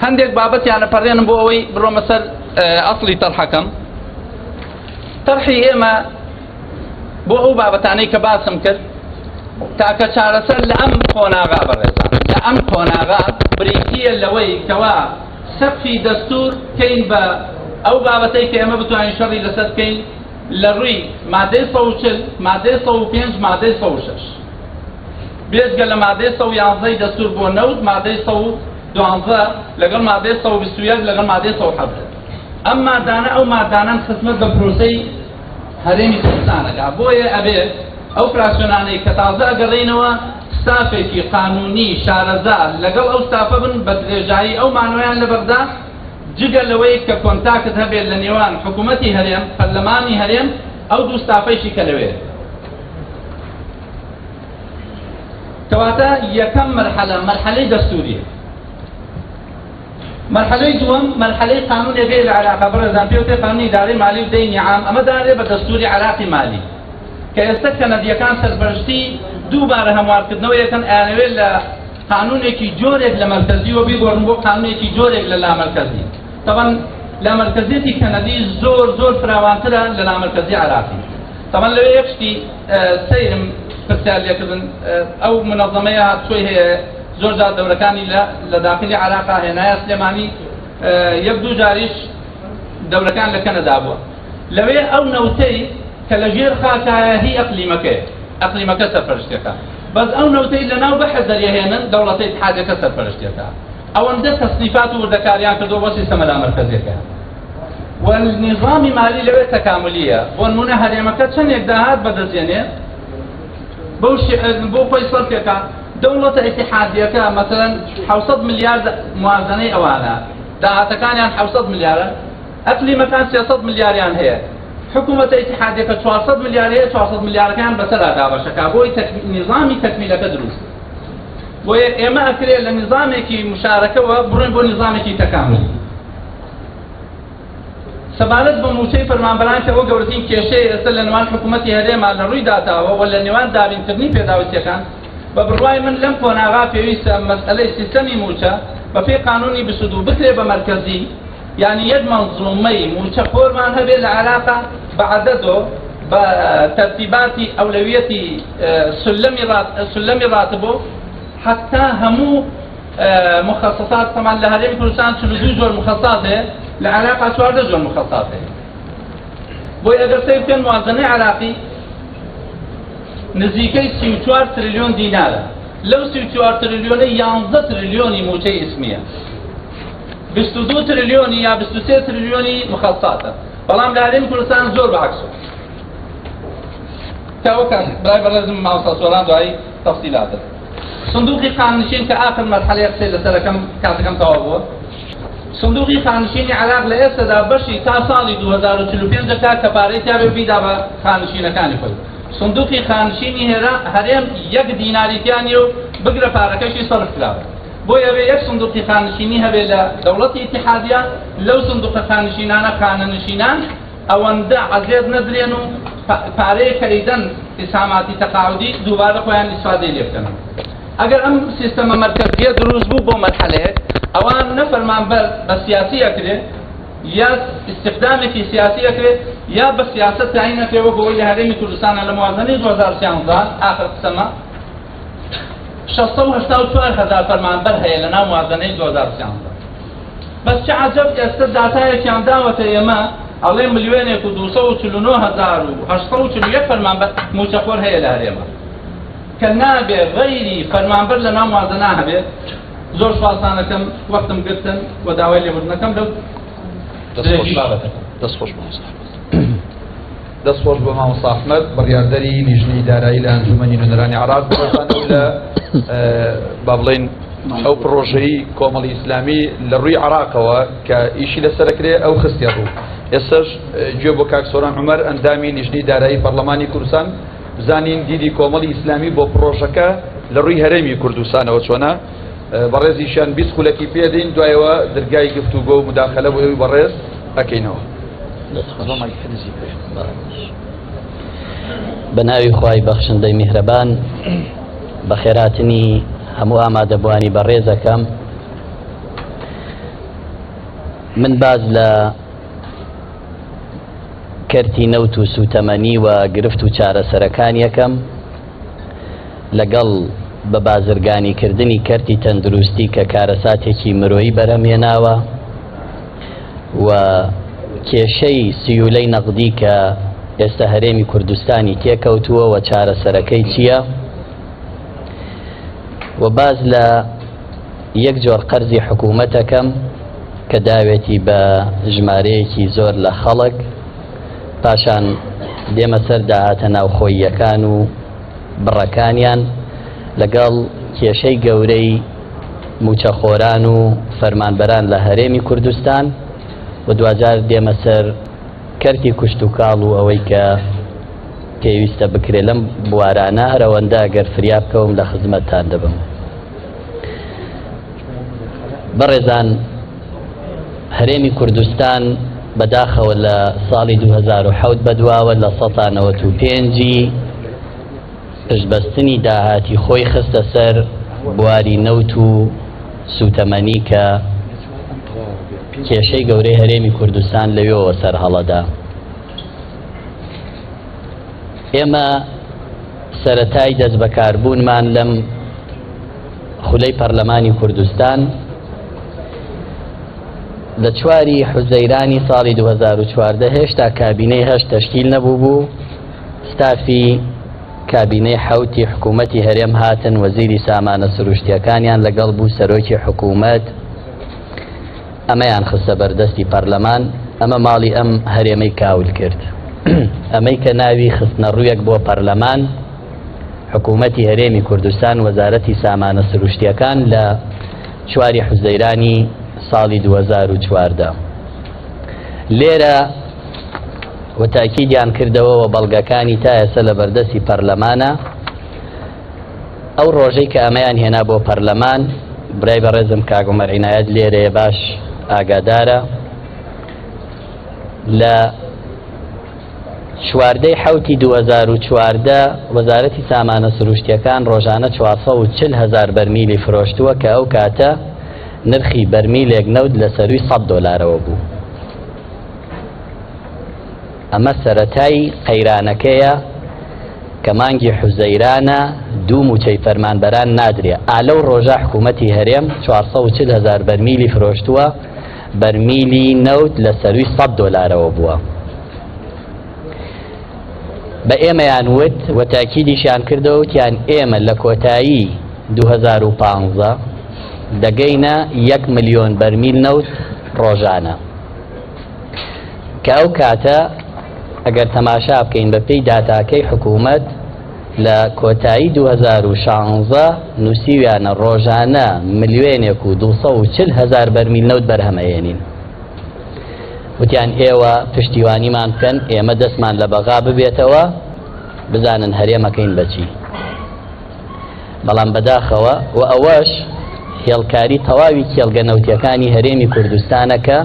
هەندێک بابەتیانە پەڕێنم بۆ ئەوەی بڕۆمە سەر ئەسڵی تەرحەکەم. تەرحی ئێمە بۆ ئەو بابەتانەی کە باسم کرد تاکە چارەسەر لە ئەم قۆناغا بەڕێزان لە ئەم قۆناغا بریتییە لەوەی کەوا سەقفی دەستور کەین بە ئەو بابەتەی کە ئێمە بتوانین شەڕی لەسەر بکەین لە ڕووی مادەی 140 مادەی 105 مادەی 106 بێجگە لە مادەی 111 دەستور بۆ نەوت مادەی 112 لەگەڵ مادەی 121 لەگەڵ مادەی 117 ئەم مادانە ئەو مادانەن خزمەت بە پرۆسەی هەرێمی کوردستانەکە. بۆیە ئەبێ ئەو فراکسیۆنانەی کە تازە ئەگەڕێینەوە ستافێکی قانونی شارەزا لەگەڵ ئەو ستافە بن بە درێژایی ئەو مانەوەیان لە بەغدا، جگە لەوەی کە contact هەبێت لە نێوان حکوومەتی هەرێم، پەرلەمانی هەرێم، ئەو دوو ستافەیشی کە لەوێ. کەواتە یەکەم مەرحەلە مەرحەلەی دەستووریە. مەرحەلەی دووەم مەرحەلەی قانونێک هەیە لە عێراقا بەڕێزان پێوتێ قانونی ئیدارەی مالی و دەینی عام، ئەمە دارێ بە دەستوری عێراقی مالی کە ئێستا کەنەدیەکان سەرپەرشتی دووبارە هەموارکردنەوە یەکەن ئەیانەوێت لە قانونێکی جۆرێک لە مەرکەزیەوە بیگۆڕن بۆ قانونێکی جۆرێک لە لامەرکەزی. طبعا لامەرکەزیەتی کەنەدی زۆر زۆر فراوانترە لە لامەرکەزی عێراقی. طبعا لەوێ یەک شتی سەیرم پرسیار لێکردن، ئەو منەظەمەیە هاتوچۆی هەیە زۆر جار دەورەکانی لە داخلی عێراقا هێنایە سلێمانی، یەک دوو جاریش دەورەکان لە کەنەدا بووە. لەوێ ئەو نەوتەی کە لە ژێر خاکایە هی ئەقلیمەکەیە، ئەقلیمەکە سەرپەرشتەکە، بەس ئەو نەوتەی لەناو بەحر دەریەهێنن دەوڵەتە ئیتحادەکە سەرپەرشتەکە. ئەوەندە تەسنیفات و وردەکاریان کردووە بۆ سیستەمە لامەرکەزیەکە. والنظامی مالی لەوێ تەکاملیە. بۆ نمونە هەرێمەکە چەندێک داهات بەدەستێنێ بەو بۆ خۆی سەرفێکە. دەوڵەتە ئیتحادیەکە مەسەلەن 700 ملیارد موازنەی ئەوانە، داهاتەکانیان 700 ملیارە، ئەقلیمەکان 300 ملیاریان هەیە، حکوومەتە ئیتحادیەکە 400 ملیار هەیە، 400 ملیارەکان بەسەرا دابەشەکە بۆی نظامی تەکمیلەکە دروست. بۆیە ئێمە ئەکرێ لە نظامێکی مشارەکەوە بڕۆین بۆ نظامێکی تەکاملی. سەبارەت بە موچەی فەرمانبەران کە ئەوە گەورەترین کێشەیە ئێستا لە نێوان حکوومەتی هەرێما لە ڕووی داتاوە و لە نێوان دابینکردنی پێداویستیەکان، بە بڕوای من لەم قۆناغا پێویستە مەسئلەی سیستەمی موچە بە پێی قانونی 22 بکرێ بە مەرکەزی، یعنی یەک مەنزومەی موچە خۆرمان هەبێ لە عێراقا بە عەدەدۆ بە تەرتیباتی ئەولەویەتی سلەمی ڕاتبۆ حتا هەموو مخصصات. طبعا لە هەرێمی کوردستان 42 جۆر مخصصات هەیە، لە عێراقا 14 جۆر مخصصات هەیە. بۆی ئەگەر سەیر بکەن موازنەی عێراقی نزیکەی 34 تریلیۆن دینارە، لەو 34 تریلیۆنە 11 تریلیۆنی موچەی ئیسمیە، 22 تریلیۆنی یا 23 تریلیۆنی مخصصاتە. بەڵام لە هەرێمی کوردستان زۆر بەعکسە. تاوەکە برای بەڕێزم مامۆستا سۆران دوایی تەفسیلاتە. صندوقی خاننشین کە ئاخر مەرحەلەی قسەی لەسەرەکەم کاتەکەم تەواو بووە. صندوقی خاننشینی عێراق لە ئێستادا بەشی تا ساڵی 2045 دەکات کە پارەی تیابێ بیدا بە خاننشینەکانی خۆی. صندوقی خاننشینی هەرێم یەک دیناری تیا نییە و بگرە پارەکەشی سەرف کراوە. بۆیە ئەبێ یەک صندوقی خاننشینی هەبێ لە دەوڵەتی ئیتحادیە، لەو صندوقە خاننشینانە خانەنشینان ئەوەندە عەزێت نەدرێن و پارەیە کە ئەیدەن ئیسهاماتی تەقاعودی دووبارە خۆیان ئیسفادەی لێ بکەن. ئەگەر ئەم سیستەمە مەرکەزیە دروست بوو بۆ مەرحەلەیەک، ئەوان نە فەرمانبەر بە سیاسی ئەکرێ یا استخدامێکی سیاسی ئەکرێ یا بە سیاسەت تعیین ئەکرێ، وەک ئەوەی لە هەرێمی کوردستانە لە موازنەی 2013 ئاخر قسەمە 684 هەزار فەرمانبەر هەیە لە ناو موازنەی 2013. بەس چه عەجەب ئێستا داتایەکیان داوەتە ئێمە ئەڵێ 1,249,841 فەرمانبەر موچەخۆر هەیە لە هەرێمە کە نابێ غەیری فەرمانبەر لە ناو موازنە هەبێت. زۆر سوپاسانەکەم وەختم گرتن و داوای لێبوردنەکەم لەو درێژی بابەتەکە. دەست خۆش مامۆستا ئەحمەد. دەست خۆش بۆ مامۆستا ئەحمەد، بڕیاردەری لیژنەی دارایی لە ئەنجومەنی نوێنەرانی عێراق. بەڕێزانەوە لە با بڵێین ئەو پرۆژەی کۆمەڵی ئیسلامی لە ڕووی عێراقەوە کە ئیشی لەسەرەکرێ ئەو خستیە ڕوو. ئێستاش گوێ بۆ کاک سۆران عومەر ئەندامی لیژنەی دارایی پەرلەمانی کوردستان بزانین دیدی کۆمەڵی ئیسلامی بۆ پرۆژەکە لە ڕووی هەرێمی کوردستانەوە چۆنە. بەڕێزیشیان 20 خولەکی پێدەین، دوایەوە دەرگای گفتوگۆ و مداخلە بۆ ئێوەی بەڕێز ئەکەینەوە. بە ناوی خوای بەخشندەی میهرەبان، بەخێراتنی هەموو ئامادەبووانی بەڕێزەکەم. من باز لە کەرتی نەوت و سوتەمەنی و گرفت و چارەسەرەکان یەکەم لەگەڵ بە بازرگانیکردنی کەرتی تەندروستی کە کارەساتێکی مرۆیی بەرهەمهێناوە و کێشەی سیولەی نەقدی کە ئێستا هەرێمی کوردستانی تێکەوتووە و چارەسەرەکەی چییە و باز لە یەک جۆر قەرزی حکوومەتەکەم کە داوێتی بە ژمارەیەکی زۆر لە خەڵک، پاشان دێمە سەر داهاتە ناوخۆییەکان و بڕەکانیان لەگەڵ کێشەی گەورەی مووچەخۆران و فەرمانبەران لە هەرێمی کوردستان و دواجار دێمە سەر کەرتی کشتوکاڵ و ئەوەی کە پێویستە بکرێت لەم بوارانە، هەرەوەندە گەر فریا بکەوم لە خزمەتتان دەبم. بەڕێزان هەرێمی کوردستان بەداخەوە لە ساڵی 2007 بەدواوە لە 1995 پشتبەستنی داهاتی خۆی خستە سەر بواری نەوت و سوتەمەنی کە کێشەی گەورەی هەرێمی کوردستان لەوێەوە سەرهەڵەدا. ئێمە سەرەتای دەستبەکاربوونمان لەم خولەی پەرلەمانی کوردستان لە چواری حوزەیرانی ساڵی 2014 هێشتا کابینەی هەشت تەشکیل نەبوو بوو، ستافی کابینەی حەوتی حکوومەتی هەرێم هاتن، وەزیری سامانە سروشتیەکانیان لەگەڵ بوو، سەرۆکی حکوومەت، ئەمەیان خستە بەردەستی پەرلەمان. ئەمە ماڵی ئەم هەرێمەی کاول کرد، ئەمەی کە ناوی خستنە ڕوویەک بۆ پەرلەمان حکوومەتی هەرێمی کوردستان وەزارەتی سامانە سروشتیەکان لە چواری حوزەیرانی ساڵی 2014 لێرە و تاکیدیان کردەوە و بەڵگەکانی تا ئێستا لە بەردەستی پەرلەمانە. ئەو ڕۆژەی کە ئەمەیان هێنا بۆ پەرلەمان، برای بەڕێزم کاک عومەر عینایەت لێرەیە باش ئاگادارە، لە چواردەی حەوتی 2014 وەزارەتی سامانە سروشتیەکان ڕۆژانە 440 هەزار بەرمیلی فرۆشتووە کە ئەو کاتە نرخی بەرمیلێک نەوت لە سەروی 100 دۆلارەوە بوو. ئەمە سەرەتای قەیرانەکەیە کە مانگی حوزەیرانە دوو مووچەی فەرمانبەران نادرێ. ئا لەو ڕۆژە حکوومەتی هەرێم 440 هەزار بەرمیلی فرۆشتووە، بەرمیلی نەوت لە سەروی 100 دۆلارەوە بووە. بە ئێمەیان وت و تاکیدیشیان کردەوە، وتیان ئێمە لە کۆتایی 2015 دەگەینە 1 ملیۆن بەرمیل نەوت ڕۆژانە. کە ئەو کاتە ئەگەر تەماشا بکەین بە پێی داتاکەی حکوومەت لە کۆتایی 2016 نووسیویانە ڕۆژانە ملیۆنێک و 240 هەزار بەرمیل نەوت بەرهەمەیەنین. وتیان ئێوە پشتیوانیمان بکەن، ئێمە دەستمان لە بەغا ببێتەوە، بزانن هەرێمەکەین بەچی. بەڵام بەداخەوە و ئەوەش هێڵکاری تەواوی کێڵگە نەوتیەکانی هەرێمی کوردستانە کە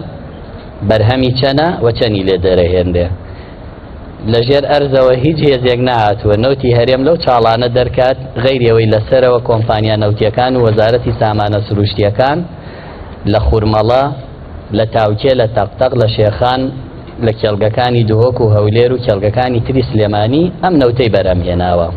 بەرهەمی چەنە و چەنی لێ دەرەهێنرێ. لەژێر ئەرزەوە هیچ هێزێک نەهاتووە نەوتی هەرێم لەو چاڵانە دەرکات غەیری ئەوەی لەسەرەوە کۆمپانیا نەوتیەکان و وەزارەتی سامانە سروشتیەکان لە خورمەڵە، لە تاوکێ، لە تەقتەق، لە شێخان، لە کێڵگەکانی دهۆک و هەولێر و کێڵگەکانی تری سلێمانی ئەم نەوتەی بەرهەم هێناوە.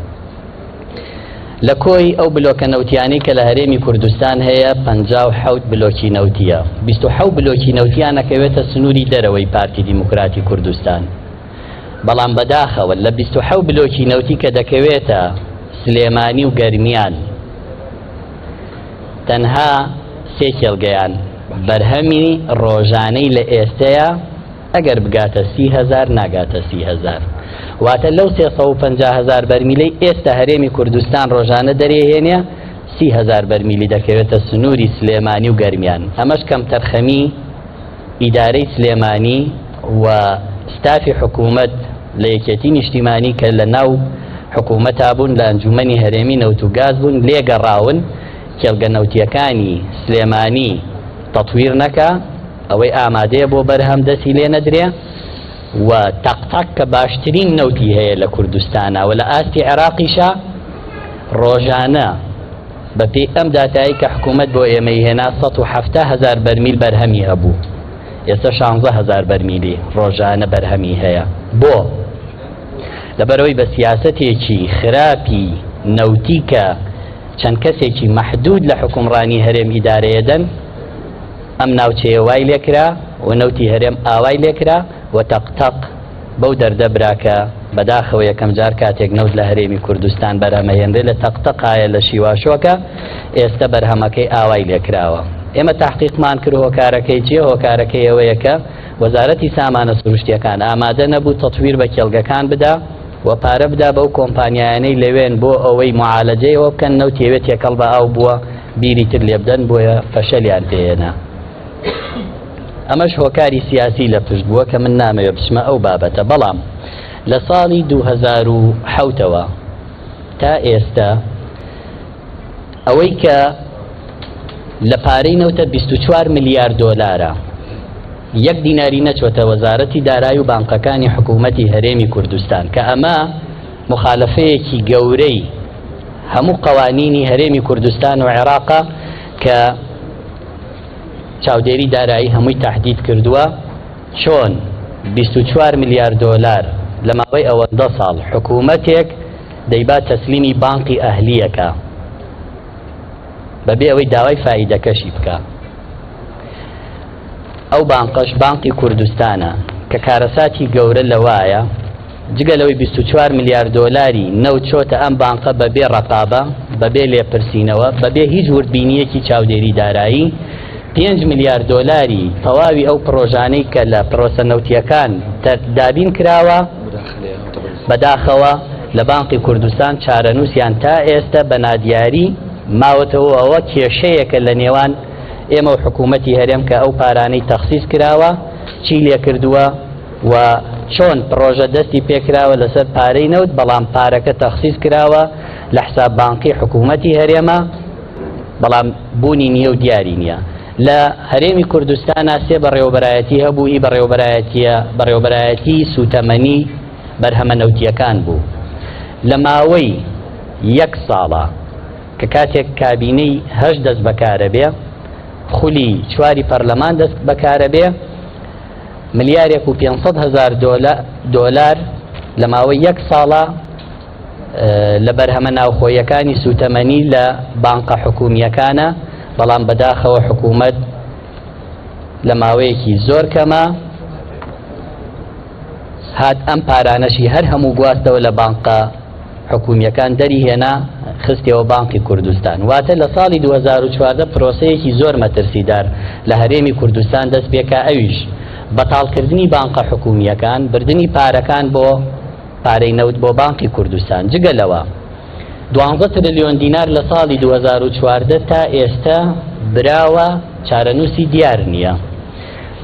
لە کۆی ئەو بلۆکە نەوتیانەی کە لە هەرێمی کوردستان هەیە 57 بلۆکی نەوتیە، 27 بلۆکی نەوتیان ئەکەوێتە سنووری دەرەوەی پارتی دیموکراتی کوردستان، بەڵام بەداخەوە لە 27 بلۆکی نەوتی کە دەکەوێتە سلێمانی و گەرمیان تەنها سێ کێڵگەیان بەرهەمی ڕۆژانەی لە ئێستەیە ئەگەر بگاتە 30,000 ناگاتە 30,000، واتە لەو 350,000 بەرمیلەی ئێستا هەرێمی کوردستان ڕۆژانە دەرێهێنێ 30,000 بەرمیلی دەکەوێتە سنووری سلێمانی و گەرمیان. ئەمەش کەمتەرخەمی ئیدارەی سلێمانی و ستافی حکوومەت لە یەکێتی نیشتیمانی کە لە ناو حکوومەتا بوون، لە ئەنجومەنی هەرێمی نەوت و گاز بوون، لێگەڕاون کێڵگە نەوتیەکانی سلێمانی تەتویر نەکا، ئەوەی ئامادەیە بۆ بەرهەم دەستی لێ نەدرێ و تەقتەق کە باشترین نەوتی هەیە لە کوردستانە و لە ئاستی عێراقیشە ڕۆژانە بەپێی ئەم داتایی کە حکوومەت بۆ ئێمەی هێنا 170 هەزار بەرمیل بەرهەمی هەبوو. ئێستا 16 هەزار بەرمیلی ڕۆژانە بەرهەمی هەیە. بۆ؟ لەبەرەوەی بە سیاسەتێکی خراپی نەوتی کە چەند کەسێکی مەحدود لە حکومڕانی هەرێم ئیدارەیەدەن، ئەم ناوچەیە وای لێکرا و نەوتی هەرێم ئاوای لێکرا و تەق تەق بەو دەردە براکە. بەداخەوە یەکەم جار کاتێک نەوت لە هەرێمی کوردستان بەرهەمەهێنرێ لە تەق تەقایە لە شیواشۆکە، ئێستا بەرهەمەکەی ئاوای لێکراوە. ئێمە تحقیقمان کرد هۆکارەکەی چییە؟ هۆکارەکەی ئەوەیە کە وەزارەتی سامانە سروشتیەکان ئامادە نەبوو تەتویر بە کێڵگەکان بدا و پارە بدا بەو کۆمپانیایانەی لەوێن بۆ ئەوەی معالەجەیەوە بکەن. نەوتیەوێ تێکەڵ بە ئاو بووە، بیری تر لێبدەن، بۆیە فەشەلیان پێهێنا. ئەمەش هۆکاری سیاسی لە پشت بووە کە من نامەوێ بچمە ئەو بابەتە. بەڵام لە ساڵی 2007ەوە تا ئێستا ئەوەی کە لە پارەی نەوتە 24 ملیار دۆلارە، یەک دیناری نەچۆتە وەزارەتی دارایی و بانقەکانی حکوومەتی هەرێمی کوردستان، کە ئەمە مخالفەیەکی گەورەی هەموو قوانینی هەرێمی کوردستان و عێراقە کە چاودێری دارایی هەمووی تهدید کردووە. چۆن 24 ملیار دۆلار لە ماوەی ئەوەندە ساڵ حکوومەتێک دەیبا تەسلیمی بانقی ئەهلیەکە بەبێ ئەوەی داوای فائیدەکەشی بکە؟ ئەو بانقەش بانقی کوردستانە کە کارەساتی گەورە لەوایە جگە لەوەی 24 ملیار دۆلاری نەوت چۆتە ئەم بانقە بەبێ ڕقابە، بەبێ لێپرسینەوە، بەبێ هیچ وردبینیەکی چاودێری دارایی، 5 ملیار دۆلاری تەواوی ئەو پرۆژانەی کە لە پرۆسە نەوتیەکان دابین کراوە، بەداخەوە لە بانقی کوردستان چارەنووسیان تا ئێستا بە نادیاری ماوەتەوە. ئەوە کێشەیەکە لە نێوان ئێمە و حکوومەتی هەرێم کە ئەو پارانەی تەخسیس کراوە چی لێکردووە و چۆن پرۆژە دەستی پێکراوە لەسەر پارەی نەوت، بەڵام پارەکە تەخسیس کراوە لە حساب بانقی حکوومەتی هەرێمە، بەڵام بوونی نییە و دیاری نییە. لە هەرێمی کوردستانە سێ بەڕێوەبەرایەتی هەبوو. ئی بەڕێوەبەرایەتیە بەڕێوەبەرایەتی سوتەمەنی بەرهەمە نەوتیەکان بوو. لە ماوەی یەک ساڵە کە کاتێک کابینەی هەشت دەست بەکارە بێ، خولی چواری پەرلەمان دەست بەکارە بێ، ملیارێک و 500 هزار دۆلار لە ماوەی یەک ساڵە لە بەرهەمە ناوخۆیەکانی سوتەمەنی لە بانقە حکومیەکانە، بەڵام بەداخەوە حکوومەت لە ماوەیەکی زۆر کەمە هات ئەم پارانەشی هەر هەموو گواستەوە، لە بانقە حکومیەکان دەری هێنا خستیەوە بانقی کوردستان. واتە لە ساڵی 2014 پرۆسەیەکی زۆر مەترسیدار لە هەرێمی کوردستان دەست پێکا، ئەویش بەتاڵکردنی بانقە حکومیەکان، بردننی پارەکان بۆ پارەی نەوت بۆ بانقی کوردستان. جگە لەوە 12 تریلیۆن دینار لە ساڵی 2014 تا ئێستا براوە، چارەنووسی دیار نییە.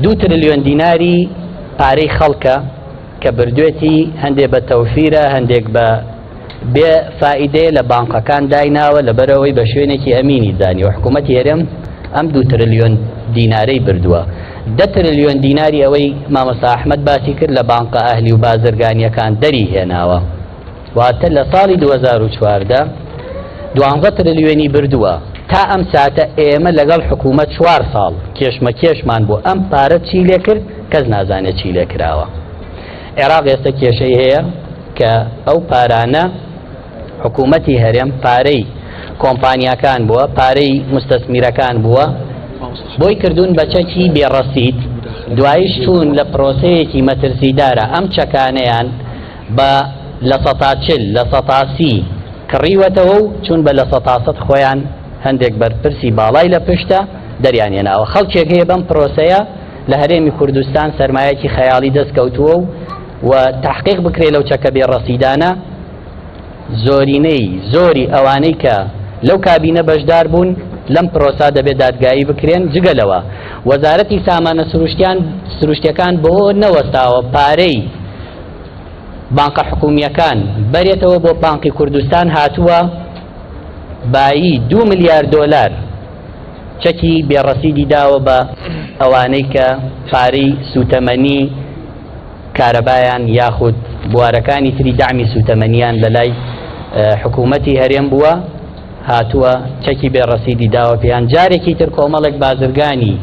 2 تریلیۆن دیناری پارەی خەڵکە کە بردوێتی، هەندێک بە تەوفیرە، هەندێک بە بێ فائیدەیە لە بانقەکان دایناوە، لەبەرەوەی بە شوێنێکی ئەمینی زانی و حکوومەتی هەرێم ئەم 2 تریلیۆن دینارەی بردووە. 10 تریلیۆن دیناری ئەوەی مامۆستا ئەحمەد باسی کرد لە بانقە ئەهلی و بازرگانیەکان دەری هێناوە. واتە لە ساڵی 2014 12 تریلیۆنی بردووە. تا ئەم ساتە ئێمە لەگەڵ حکوومەت 4 ساڵ کێشمە کێشمان بۆ ئەم پارە چی لێ کرد، کەس نازانێت چی لێ کراوە. عێراق ئێستا کێشەی هەیە کە ئەو پارانە حکوومەتی هەرێم پارەی کۆمپانیاکان بووە، پارەی مستەسمیرەکان بووە، بۆی کردوون بە چەکی بێڕەسید. دوایش چوون لە پرۆسەیەکی مەترسیدارە ئەم چەکانەیان بە 40%، 30% کڕیوەتەوە و چوون بە 100% خۆیان هەندێک بەرپرسی باڵای لە پشتە دەریان هێناوە. خەڵکێک هەیە بەم پرۆسەیە لە هەرێمی کوردستان سەرمایەکی خەیاڵی دەست کەوتووە و تحقیق بکرێ لەو چەکە بێ ڕەسیدانە. زۆرینەی زۆری ئەوانەی کە لەو کابینە بەشدار بوون لەم پرۆسا دەبێت دادگایی بکرێن. جگە لەوە وەزارەتی سامانە سروشتیان سروشتیەکان بۆ نەوەستاوە پارەی بانقە حکومیەکان بەرێتەوە بۆ بانقی کوردستان، هاتووە بایی 2 ملیار دۆلار چەکی بێڕەسیدی داوە بە ئەوانەی کە پارەی سوتەمەنی کارەبایان یاخود بوارەکانی تری دامی سوتەمەنیان لە لای حکوومەتی هەرێم بووە، هاتووە چەکی بێڕەسیدی داوە پێیان. جارێکی تر کۆمەڵێک بازرگانی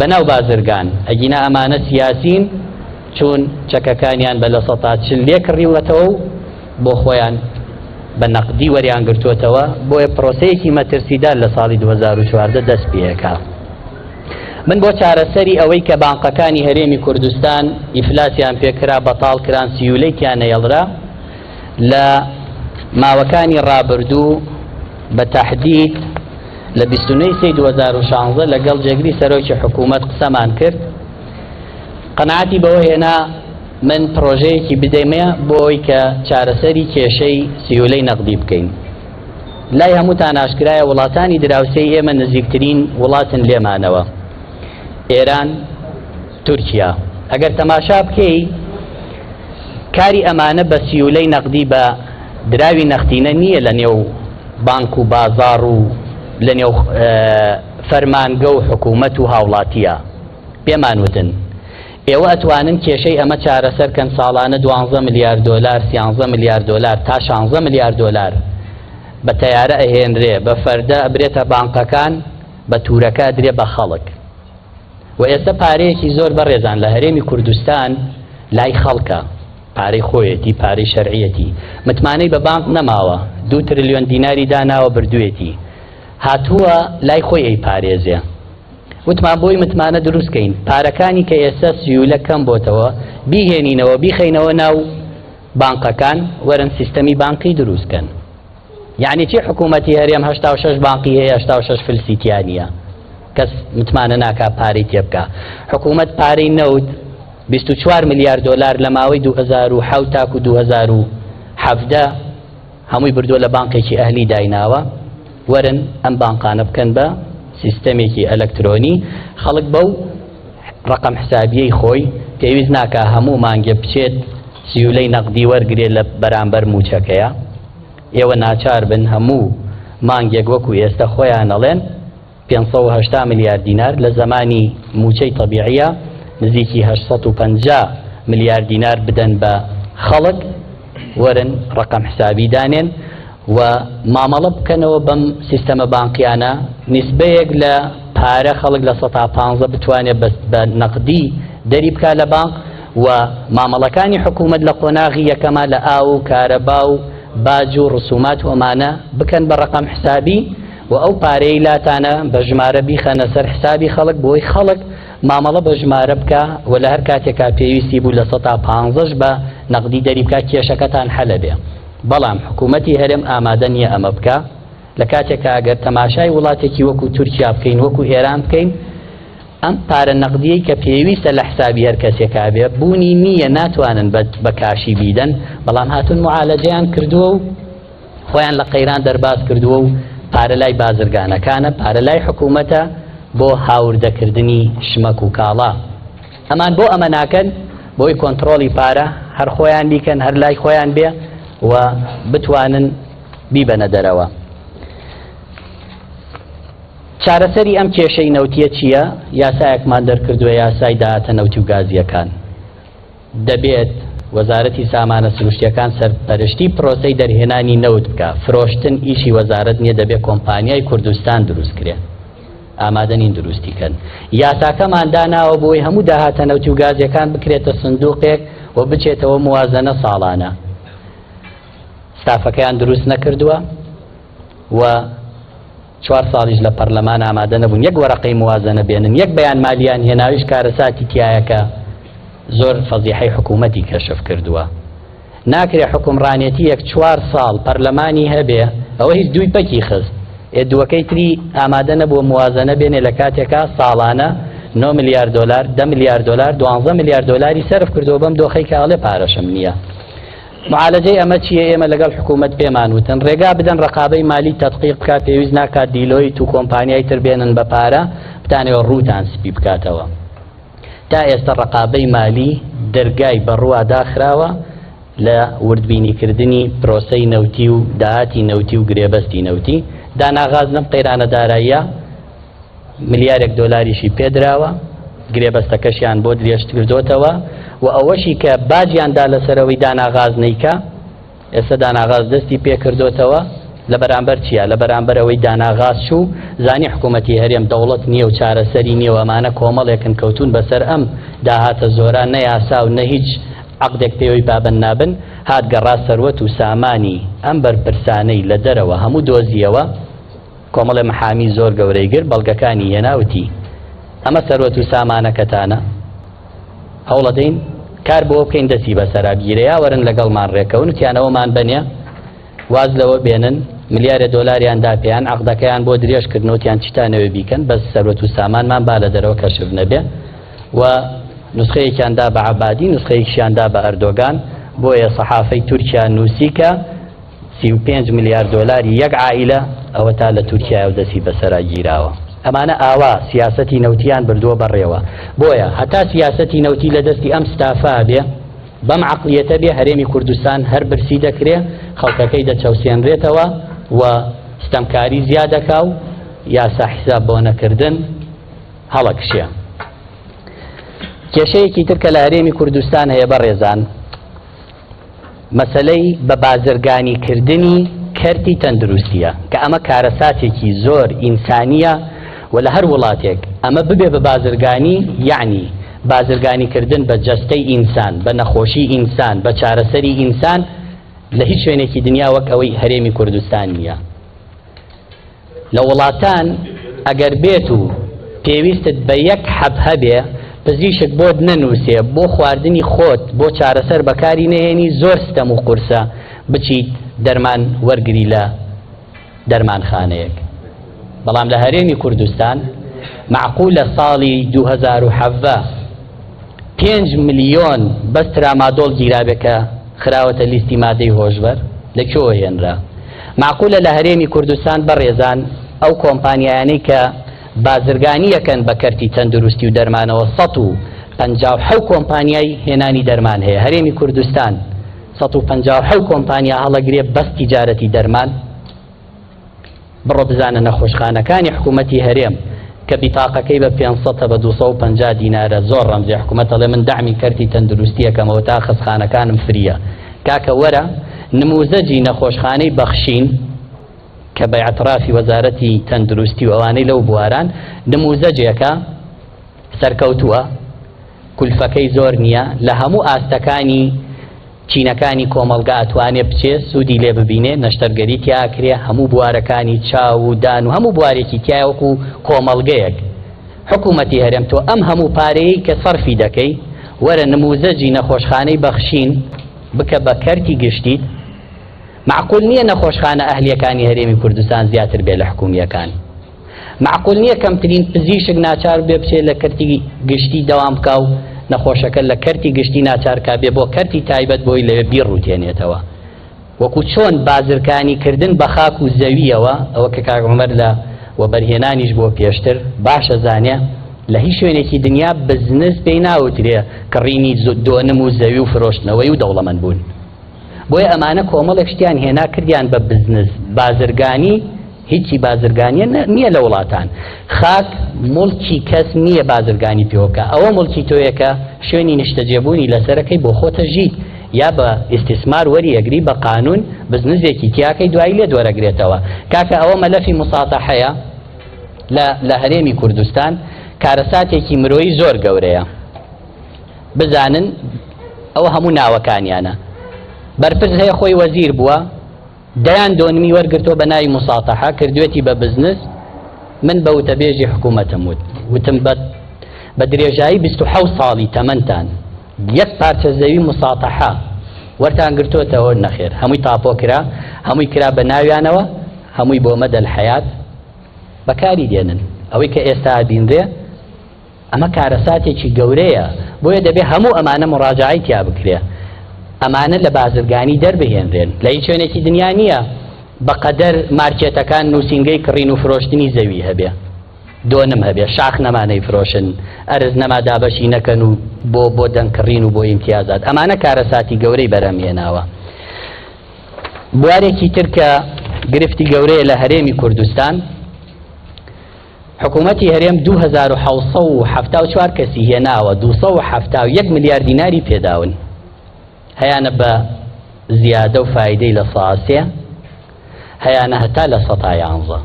بەناو بازرگان، ئەگینا ئەمانە سیاسین چوون چەکەکانیان بە 40% لێ کڕیوەتەوە و بۆ خۆیان بە نەقدی وەریان گرتووەتەوە، بۆیە پرۆسەیەکی مەترسیدار لە ساڵی 2014 دەست پێکا. من بۆ چارەسەری ئەوەی کە بانقەکانی هەرێمی کوردستان ئیفلاسیان پێکرا، بەتاڵ کران، سیولەی تیا نەیەڵرا، لە ماوەکانی ڕابردوو بە تەحدید لە 29 سێی 2016 لەگەڵ جێگری سەرۆکی حکوومەت قسەمان کرد، قەناعەتی بەوە هێنا من پرۆژەیەکی بدەمێ بۆ ئەوەی کە چارەسەری کێشەی سیولەی نەقدی بکەین. لای هەمووتان ئاشکرایە وڵاتانی دراوسێی ئێمە نزیکترین وڵاتن لێمانەوە، ئێران، تورکیا. ئەگەر تەماشا بکەی کاری ئەمانە بە سیولەی نەقدی بە دراوی نەختینە نییە لە نێو بانک و بازاڕ و لە نێو فەرمانگە و حکوومەت و هاوڵاتیە. پێمان وتن ئێوە ئەتوانن کێشەی ئەمە چارەسەر کەن، ساڵانە 12 ملیار دۆلار، 13 ملیار دۆلار تا 16 ملیار دۆلار بە تەیارە ئەهێنرێ، بە فەردە ئەبرێتە بانقەکان، بە تورەکە ئەدرێ بە خەڵک. و ئێستا پارەیەکی زۆر بەڕێزان لە هەرێمی کوردستان لای خەڵکە، پارەی خۆیەتی، پارەی شەرعیەتی، متمانەی بە بانق نەماوە، 2 ترلیۆن دیناری داناوە بردوێتی، هاتووە لای خۆی ئەی پارێزێ. وتمان بۆی متمانە دروستکەین، پارەکانی کە ئێستا سیولە کەم بۆتەوە بیهێنینەوە بیخەینەوە ناو بانقەکان، وەرن سیستەمی بانقی دروستکەن. یعنی چی حکوومەتی هەرێم 86 بانقی هەیە، 86 فلسی تیا نییە، کەس متمانە ناکا پارەی تێبکا. حکوومەت پارەی نەوت 24 ملیار دۆلار لە ماوەی 2007 تاکو 2017 هەمووی بردووە لە بانقێکی ئەهلی دایناوە. وەرن ئەم بانقانە بکەن بە سیستەمێکی ئەلکترۆنی، خەڵک بەو ڕقم حسابیەی خۆی پێویست ناکا هەموو مانگێ بچێت سیولەی نەقدی وەرگێ لە بەرامبەر موچەکەیە. ئێوە ناچار بن هەموو مانگێک وەکو ئێستا خۆیان ئەڵێن 580 ملیار دینار لە زمانی موچەی طبیعیە نزیکی 850 ملیار دینار بدەن بە خەڵک، وەرن ڕقم حسابی دانێن و مامەڵە بکەنەوە بەم سیستەمە بانقیانە. نسبەیەک لە پارە خەڵک لە 15% بتوانێت بە نەقدی دەری بکا لە بانق، و مامەڵەکانی حکوومەت لە قۆناغی یەکەما لە ئاو و کارەبا و باج و ڕسومات و ئەمانە بکەن بە ڕقم حسابی، و ئەو پارەی لاتانە بە ژمارە بیخەنە سەر حسابی خەڵک بۆی خەڵک مامەڵە بە ژمارە بکە و لە هەر کاتێکا پێویستی بوو لە 15% بە نەقدی دەری بکە، کێشەکەتان حەلە بێ. بەڵام حکوومەتی هەرێم ئامادە نییە ئەمە بکە. لە کاتێکا ئەگەر تەماشای وڵاتێکی وەکو تورکیا بکەین، وەکو ئێران بکەین، ئەم پارە نەقدیەی کە پێویستە لە حسابی هەر کەسێکا بێ بوونی نییە، ناتوانن بە کاشی بیدەن، بەڵام هاتون معالەجەیان کردووە و خۆیان لە قەیران دەرباز کردووە و پارە لای بازرگانەکانە، پارە لای حکوومەتە بۆ هاوردەکردنی شمەک و کاڵا. ئەمان بۆ ئەمە ناکەن، بۆی کۆنتترۆڵی پارە هەر خۆیان بیکەن، هەر لای خۆیان بێ و بتوانن بیبەنە دەرەوە. چارەسەری ئەم کێشەی نەوتیە چییە؟ یاسایەکمان دەرکردووە، یاسای داهاتە نەوتی و گازیەکان. دەبێت وەزارەتی سامانە سروشتیەکان سەرپەرشتی پرۆسەی دەرهێنانی نەوت بکە. فرۆشتن ئیشی وەزارەت نییە، دەبێت کۆمپانیای کوردستان دروست کرێ. ئامادە نین دروستی کەن. یاساکەمان داناوە بۆی هەموو داهاتە نەوتی و گازیەکان بکرێتە سندوقێک و بچێتەوە موازنە ساڵانە. ستافەکەیان دروست نەکردووە و 4 ساڵیش لە پەرلەمان ئامادە نەبوون یەک وەرەقەی موازنە بێنن، یەک بەیان مالیان هێناویش کارەساتی تایەکە زۆر فەزیحەی حکوومەتی کەشف کردووە. ناکرێ حکومڕانێتی یەک 4 ساڵ پەرلەمانی هەبێ، ئەوە هیچ دووی پەکی خست، ئێ دووەکەی تری ئامادە نەبووە موازنە بێنێ لە کاتێکا ساڵانە 9 ملیار دلار، 10 ملیار دلار، 12 ملیار دلاری سەرف کردووە بەم دۆخەی کە ئەڵێ پارەشم نییە. معالەجەی ئەمە چییە؟ ئێمە لەگەڵ حکوومەت پێمان وتن ڕێگا بدەن ڕقابەی مالی تەدقیق بکات، پێویست ناکات دیلۆیت و کۆمپانیای تر بێنن بە پارە بتانەوە ڕووتان سپی بکاتەوە. تا ئێستا ڕقابەی مالی دەرگای بەڕووا داخراوە لە وردبینیکردنی پرۆسەی نەوتی و داهاتی نەوتی و گرێبەستی نەوتی. داناغاز لەم قەیرانە داراییە ملیارێک دۆلاریشی پێدراوە، گرێبەستەکەشیان بۆ درێژکردۆتەوە و ئەوەشی کە باجیان دا لەسەرەوەی داناغاز نیکە، ئێستا داناغاز دەستی پێکردۆتەوە. لە بەرامبەر چیا؟ لە بەرامبەر ئەوەی دانا غاز چوو، زانی حکوومەتی هەرێم دەوڵەت نییە و چارەسەری نییە و ئەمانە کۆمەڵێکن کەوتوون بەسەر ئەم داهاتە زۆرە، نە یاسا و نە هیچ عەقدێک پێوەی پابەند نابن، هات گەڕا سەروەت و سامانی ئەم بەرپرسانەی لە دەرەوە هەموو دۆزییەوە، کۆمەڵێ محامی زۆر گەورەی گرت، بەڵگەکانی هێنا وتی، ئەمە سەروەت و سامانەکەتانە؟ هەوڵەدەین کار بۆ بکەین دەستی بەسەرا بگیرێ، یا وەرن لەگەڵمان ڕێکەون، وتیان ئەوەمان بەنێ، واز لەوە بێنن، ملیارێ دۆلاریان دا پێیان، عەقدەکەیان بۆ درێژ کردن، وتیان چیتان ئەوێ بیکەن، بەس سەروەت و سامانمان با لە دەرەوە کەشف نەبێ و نوسخەیەکیان دا بە عەبادی، نوسخەیەکیشیان دا بە ئەردۆگان، بۆیە سەحافەی تورکیا نووسی کە 35 ملیار دۆلاری یەک عائیلە ئەوەتا لە تورکیایە و دەستی بەسەرا گیراوە. ئەمانە ئاوا سیاسەتی نەوتیان بردووە بەڕێوە. بۆیە هەتا سیاسەتی نەوتی لە دەستی ئەم ستافە بێ، بەم عەقڵیەتە بێ هەرێمی کوردستان هەر برسی دەکرێ، خەڵکەکەی دەچەوسێنرێتەوە و ستەمکاری زیاد دەکا و یاسا حیساب بۆ نەکردن هەڵەکشێ. کێشەیەکی تر کە لە هەرێمی کوردستان هەیە بەڕێزان مەسەلەی بە بازرگانی کردنی کەرتی تەندروستیە کە ئەمە کارەساتێکی زۆر ئینسانیە و لە هەر وڵاتێک ئەمە ببێ بە بازرگانی یەعنی بازرگانی کردن بە جەستەی ئینسان بە نەخۆشی ئینسان بە چارەسەری ئینسان لە هیچ شوێنێکی دنیا وەک ئەوەی هەرێمی کوردستان نییە. لە وڵاتان ئەگەر بێت و پێویستت بە یەک حەب هەبێ پزیشک بۆت نەنووسێ بۆ خواردنی خۆت بۆ چارەسەر بەکاری نەهێنی زۆر ستەم و قورسە بچیت دەرمان وەرگری لە دەرمانخانەیەک بەڵام لە هەرێمی کوردستان مەعقولە ساڵی 2017 5 ملیۆن بەس ترامادۆڵ گیرابێ کە خراوەتە لیستی مادەی هۆشبەر لە کوێوە هێنرا؟ مەعقولە لە هەرێمی کوردستان بەڕێزان ئەو کۆمپانیایانەی کە بازرگانیەکەن بە کەرتی تەندروستی و دەرمانەوە 157 کۆمپانیای هێنانی دەرمان هەیە هەرێمی کوردستان 157 کۆمپانیا هەڵەگرێ بەس تیجارەتی دەرمان؟ بڕۆ بزانە نەخۆشخانەکانی حکوومەتی هەرێم کە بیتاقەکەی بە 500 بە 250 دینارە زۆر ڕەمزی حکوومەت ئەڵێ من دەعمی کەرتی تەندروستی ئەکەمەوە تا خەستخانەکانم فریە کاکە وەرە نموزەجی نەخۆشخانەی بەخشین کە بە ئیعترافی وەزارەتی تەندروستی و ئەوانەی لەو بواران نموزەجێکە سەرکەوتووە کولفەکەی زۆر نییە لە هەموو ئاستەکانی چینەکانی کۆمەڵگا ئەتوانێ بچێ سوودی لێ ببینێ، نەشتەرگەری تیا ئەکرێ، هەموو بوارەکانی چاو و دان و هەموو بوارێکی تیایە وەکوو کۆمەڵگەیەک. حکوومەتی هەرێم تۆ ئەم هەموو پارەیەی کە سەرفی دەکەی وەرە نمووزەجی نەخۆشخانەی بەخشین بکە بە کەرتی گشتیت، مەعقوول نییە نەخۆشخانە ئەهلییەکانی هەرێمی کوردستان زیاتر بێ لە حکوومییەکان. مەعقول نییە کەمترین پزیشک ناچار بێ بچێ لە کەرتی گشتی دەوام بکا و نەخۆشەکە لە کەرتی گشتی ناچار کا بێ بۆ کەرتی تایبەت بۆی لەوێ بیڕووتێنێتەوە. وەکو چۆن بازرکانی کردن بە خاک و زەوییەوە، ئەوە کە کاک عومەر لە وەبەرهێنانیش بووە پێشتر باش ئەزانێ لە هیچ شوێنێکی دنیا بزنس پێی ناوترێ کڕینی دۆنم و زەوی و فرۆشتنەوەی و دەوڵەمەند بوون. بۆیە ئەمانە کۆمەڵێک شتیان هێنا کردیان بە بزنس، بازرگانی، هیچی بازرگانیە نییە لە وڵاتان خاک موڵکی کەس نییە بازرگانی پێوە بکە ئەوە موڵکی تۆیە کە شوێنی نیشتەجێبوونی لەسەرەکەی بۆ خۆتە ژیت یا بە ئیستیسمار وەری ئەگری بە قانون بزنزێکی تیاکەی دوایی لێت وەرەگرێتەوە کاکە ئەوە مەلەفی مساتەحەیە لە لە هەرێمی کوردستان کارەساتێکی مرۆیی زۆر گەورەیە بزانن ئەوە هەموو ناوەکانیانە بەرپرس هەیە خۆی وەزیر بووە دەیان دۆنمی وەرگرتووە بە ناوی موساتەحە کردوێتی بە بزنس، من بە وتەبێژی حکوومەتم وت، وتم بە بە درێژایی 27 ساڵی تەمەنتان یەک پارچە زەوی موساتەحە وەرتان گرتۆتەوە؟ نەخێر، هەمووی تاپۆ کرا، هەمووی کرا بە ناویانەوە، هەمووی بۆ مەدەل حەیات بەکاری دێنن. ئەوەی کە ئێستا ئەبینرێ ئەمە کارەساتێکی گەورەیە، بۆیە دەبێ هەموو ئەمانە موڕاجەعەی تیا بکرێ، ئەمانە لە بازرگانی دەربهێنرێن، لە هیچ شوێنێکی دنیا نییە بەقەدەر مارکێتەکان نووسینگەی کڕین و فرۆشتنی زەوی هەبێ، دۆنم هەبێ، شاخ نەما نەیفرۆشن، ئەرز نەما دابەشی نەکەن و بۆ بۆ دەنگ کڕین و بۆ ئیمتیازات، ئەمانە کارەساتی گەورەی بەرهەم هێناوە. بوارێکی تر کە گرفتی گەورەیە لە هەرێمی کوردستان، حکوومەتی هەرێم 2774 کەسی هێناوە، 271 ملیار دیناری پێداون. هەیانە بە زیادە و فایدەی 3%، هەیانە هەتا 11%.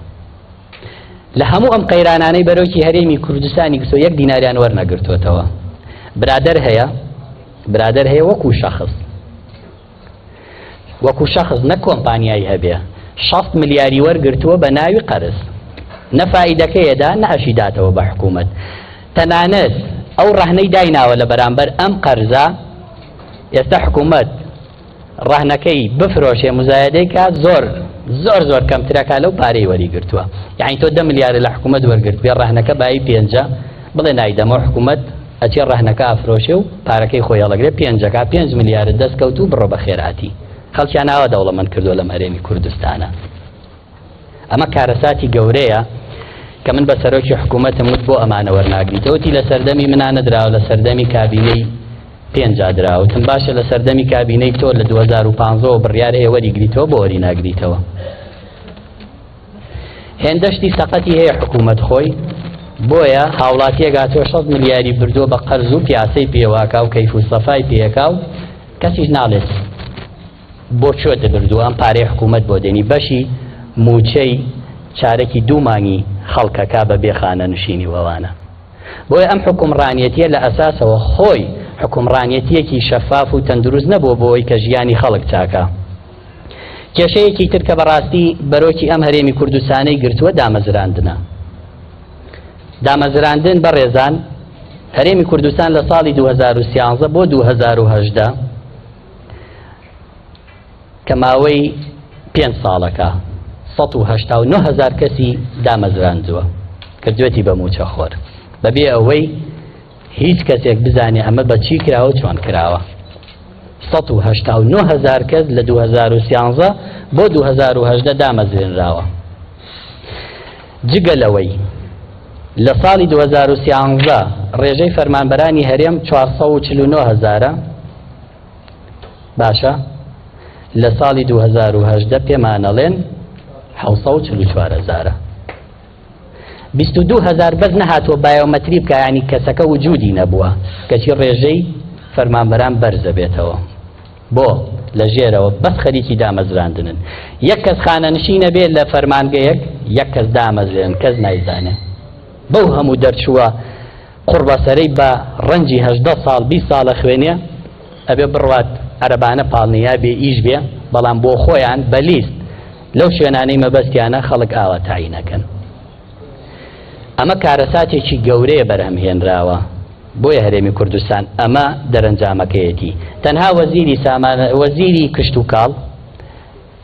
لە هەموو ئەم قەیرانانەی بەرۆکی هەرێمی کوردستانی گرتووە یەک دیناریان وەرنەگرتووەتەوە. برادەر هەیە، برادەر هەیە وەکو شەخس، وەکو شەخس نەک کۆمپانیای هەبێ، 60 ملیاری وەرگرتووە بە ناوی قەرز، نە فائیدەکەیەدا نە ئەشی داتەوە بە حکوومەت. تەنانەت ئەو ڕەهنەی دایناوە لە بەرامبەر ئەم قەرزە، ئێستا حکوومەت ڕەهنەکەی بفرۆشێ مزایدەی کا زۆر زۆر زۆر کەمترەکە لەو پارەی وەری گرتووە. یعنی تۆ 10 ملیارە لە حکوومەت وەرگرت بێ، ڕەهنەکە بایی پێنجە، بڵێ نایدەمەوە، حکوومەت ئەچێ ڕەهنەکە ئەفرۆشێ و پارەکەی خۆی هەڵەگرێ، پێنجەکە 5 ملیارە دەست کەوت و بڕۆ بە خێراتی. خەڵکیان ئاوا دەوڵەمەند کردووە لەم هەرێمی کوردستانە. ئەمە کارەساتی گەورەیە کە من بە سەرۆکی حکوومەتم وت بۆ ئەمانە وەرناگریتەوە، وتی لە سەردەمی منا نەدراوە، لە سەردەمی کابینەی پێنجا دراوە. وتم باشە لە سەردەمی کابینەی تۆ لە 2015ەوە بڕیار هەیە وەریگریتەوە، بۆ وەری ناگریتەوە؟ هێندەشتی سەقەتی هەیە حکوومەت خۆی، بۆیە هاوڵاتیەک هاتووە 60 ملیاری بردووە بە قەرز و پیاسەی پێواکا و کەیف و سەفای پێیەکا و کەسیش ناڵێت بۆ کوێ دەبردووە ئەم پارەی حکوومەت بۆ دێنی، بەشی موچەی چارەکی دوو مانگی خەڵکەکە بە بێ خانەنشینی وەوانە. بۆیە ئەم حکومڕانیەتیە لە ئەساسەوە خۆی حکومڕانیەتیەکی شەفاف و تەندروست نەبووە بۆ ئەوەی کە ژیانی خەڵک چاکە. کێشەیەکی تر کە بەڕاستی بەرۆکی ئەم هەرێمی کوردستانەی گرتووە دامەزراندنە. دامەزراندن بەڕێزان، هەرێمی کوردستان لە ساڵی 2013 بۆ 2018 کە ماوەی 5 ساڵەکە 189 هزار کەسی دامەزراندووە، کردوێتی بە موچەخۆر، بەبێ ئەوەی هیچ کەسێک بزانێ ئەمە بە چی کراوە چۆن کراوە. 189 هزار کەس لە 2013 بۆ 2018 دامەزرێنراوە. جگە لەوەی لە ساڵی 2013 ڕێژەی فەرمانبەرانی هەرێم 449 هزارە، باشە لە ساڵی 2018 پێمانەڵێن 644 هزارە. 22 هزار بەس نەهاتووە بایۆمەتری بکە، ینی کەسەکە وجودی نەبووە، کەچی ڕێژەی فەرمانبەران بەرزە بێتەوە. بۆ لە ژێرەوە بەس خەریکی دامەزراندنن. یەک کەس خانەنشینە بێت لە فەرمانگەیەک، یەک کەس دامەزرێن، کەس نایزانێ. بەو هەموو دەرچووە قوڕبەسەرەی بە ڕەنجی 18 ساڵ 20 ساڵە خوێنێ، ئەبێ بڕوات عەرەبانە پاڵنیا بێ ئیش بێ، بەڵام بۆ خۆیان بە لیست لەو شوێنانەی مەبەستیانە خەڵک ئاوا تاینەکەن. ئەمە کارەساتێکی گەورەیە بەرهەم هێنراوە بۆیە هەرێمی کوردستان ئەمە دەرەنجامەکەیەتی. تەنها وەزیری سامان، وەزیری کشتوکاڵ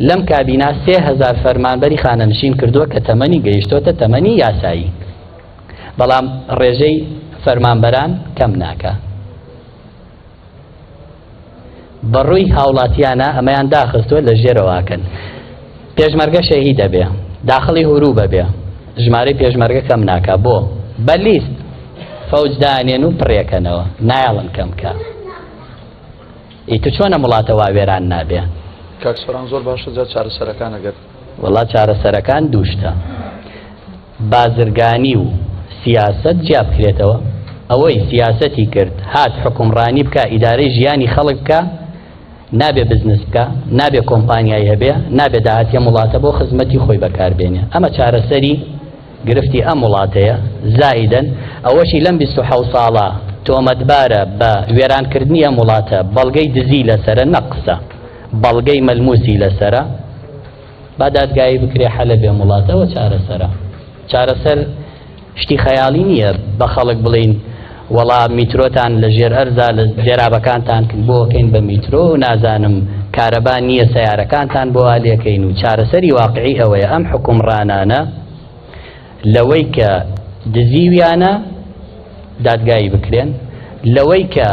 لەم کابینا 3000 فەرمانبەری خانەنشین کردووە کە تەمەنی گەیشتۆتە تەمەنی یاسایی، بەڵام ڕێژەی فەرمانبەران کەم ناکە. بەڕووی هاوڵاتیانە ئەمەیان داخستووە لە ژێرەوەکەن. پێشمەرگە شەهید ئەبێ، داخڵی هوروب ئەبێ، ژمارەی پێشمەرگە کەم ناکا، بۆ بە لیست فەوج دانێن و پڕێکەنەوە، نایەڵن کەم بکە. ئیتر چۆن ئەم وڵاتە وا وێران نابێ؟ کاک سۆران زۆر باشە، جا چارەسەرەکان ئەگەر وەڵا چارەسەرەکان دووشتە، بازرگانی و سیاسەت جیا بکرێتەوە. ئەوەی سیاسەتی کرد هات حکومڕانی بکە، ئیدارەی ژیانی خەڵک بکە، نابێ بزنس بکە، نابێ کۆمپانیای هەبێ، نابێ داهاتی ئەم وڵاتە بۆ خزمەتی خۆی بەکاربێنێ. ئەمە چارەسەری گرفتی ئەم وڵاتەیە. زائیدەن ئەوەشی لەم 27 ساڵە تۆمەتبارە بە وێرانکردنی ئەم وڵاتە، بەڵگەی دزی لەسەرە، نەقسە بەڵگەی مەلموسی لەسەرە، با دادگایی بکرێ حەلە بێم وڵاتەوە. چارەسەرە، چارەسەر شتی خەیاڵی نییە بە خەڵک بڵین وەڵا میترۆتان لە ژێر ئەرزا لە زێرابەکانتان بۆکەین بە میترۆ و نازانم کارەبا نییە سیارەکانتان بۆ ئالێکەین و چارەسەری واقعی ئەوەیە ئەم حکومڕانانە لەوەی کە دزیویانە دادگایی بکرێن، لەوەی کە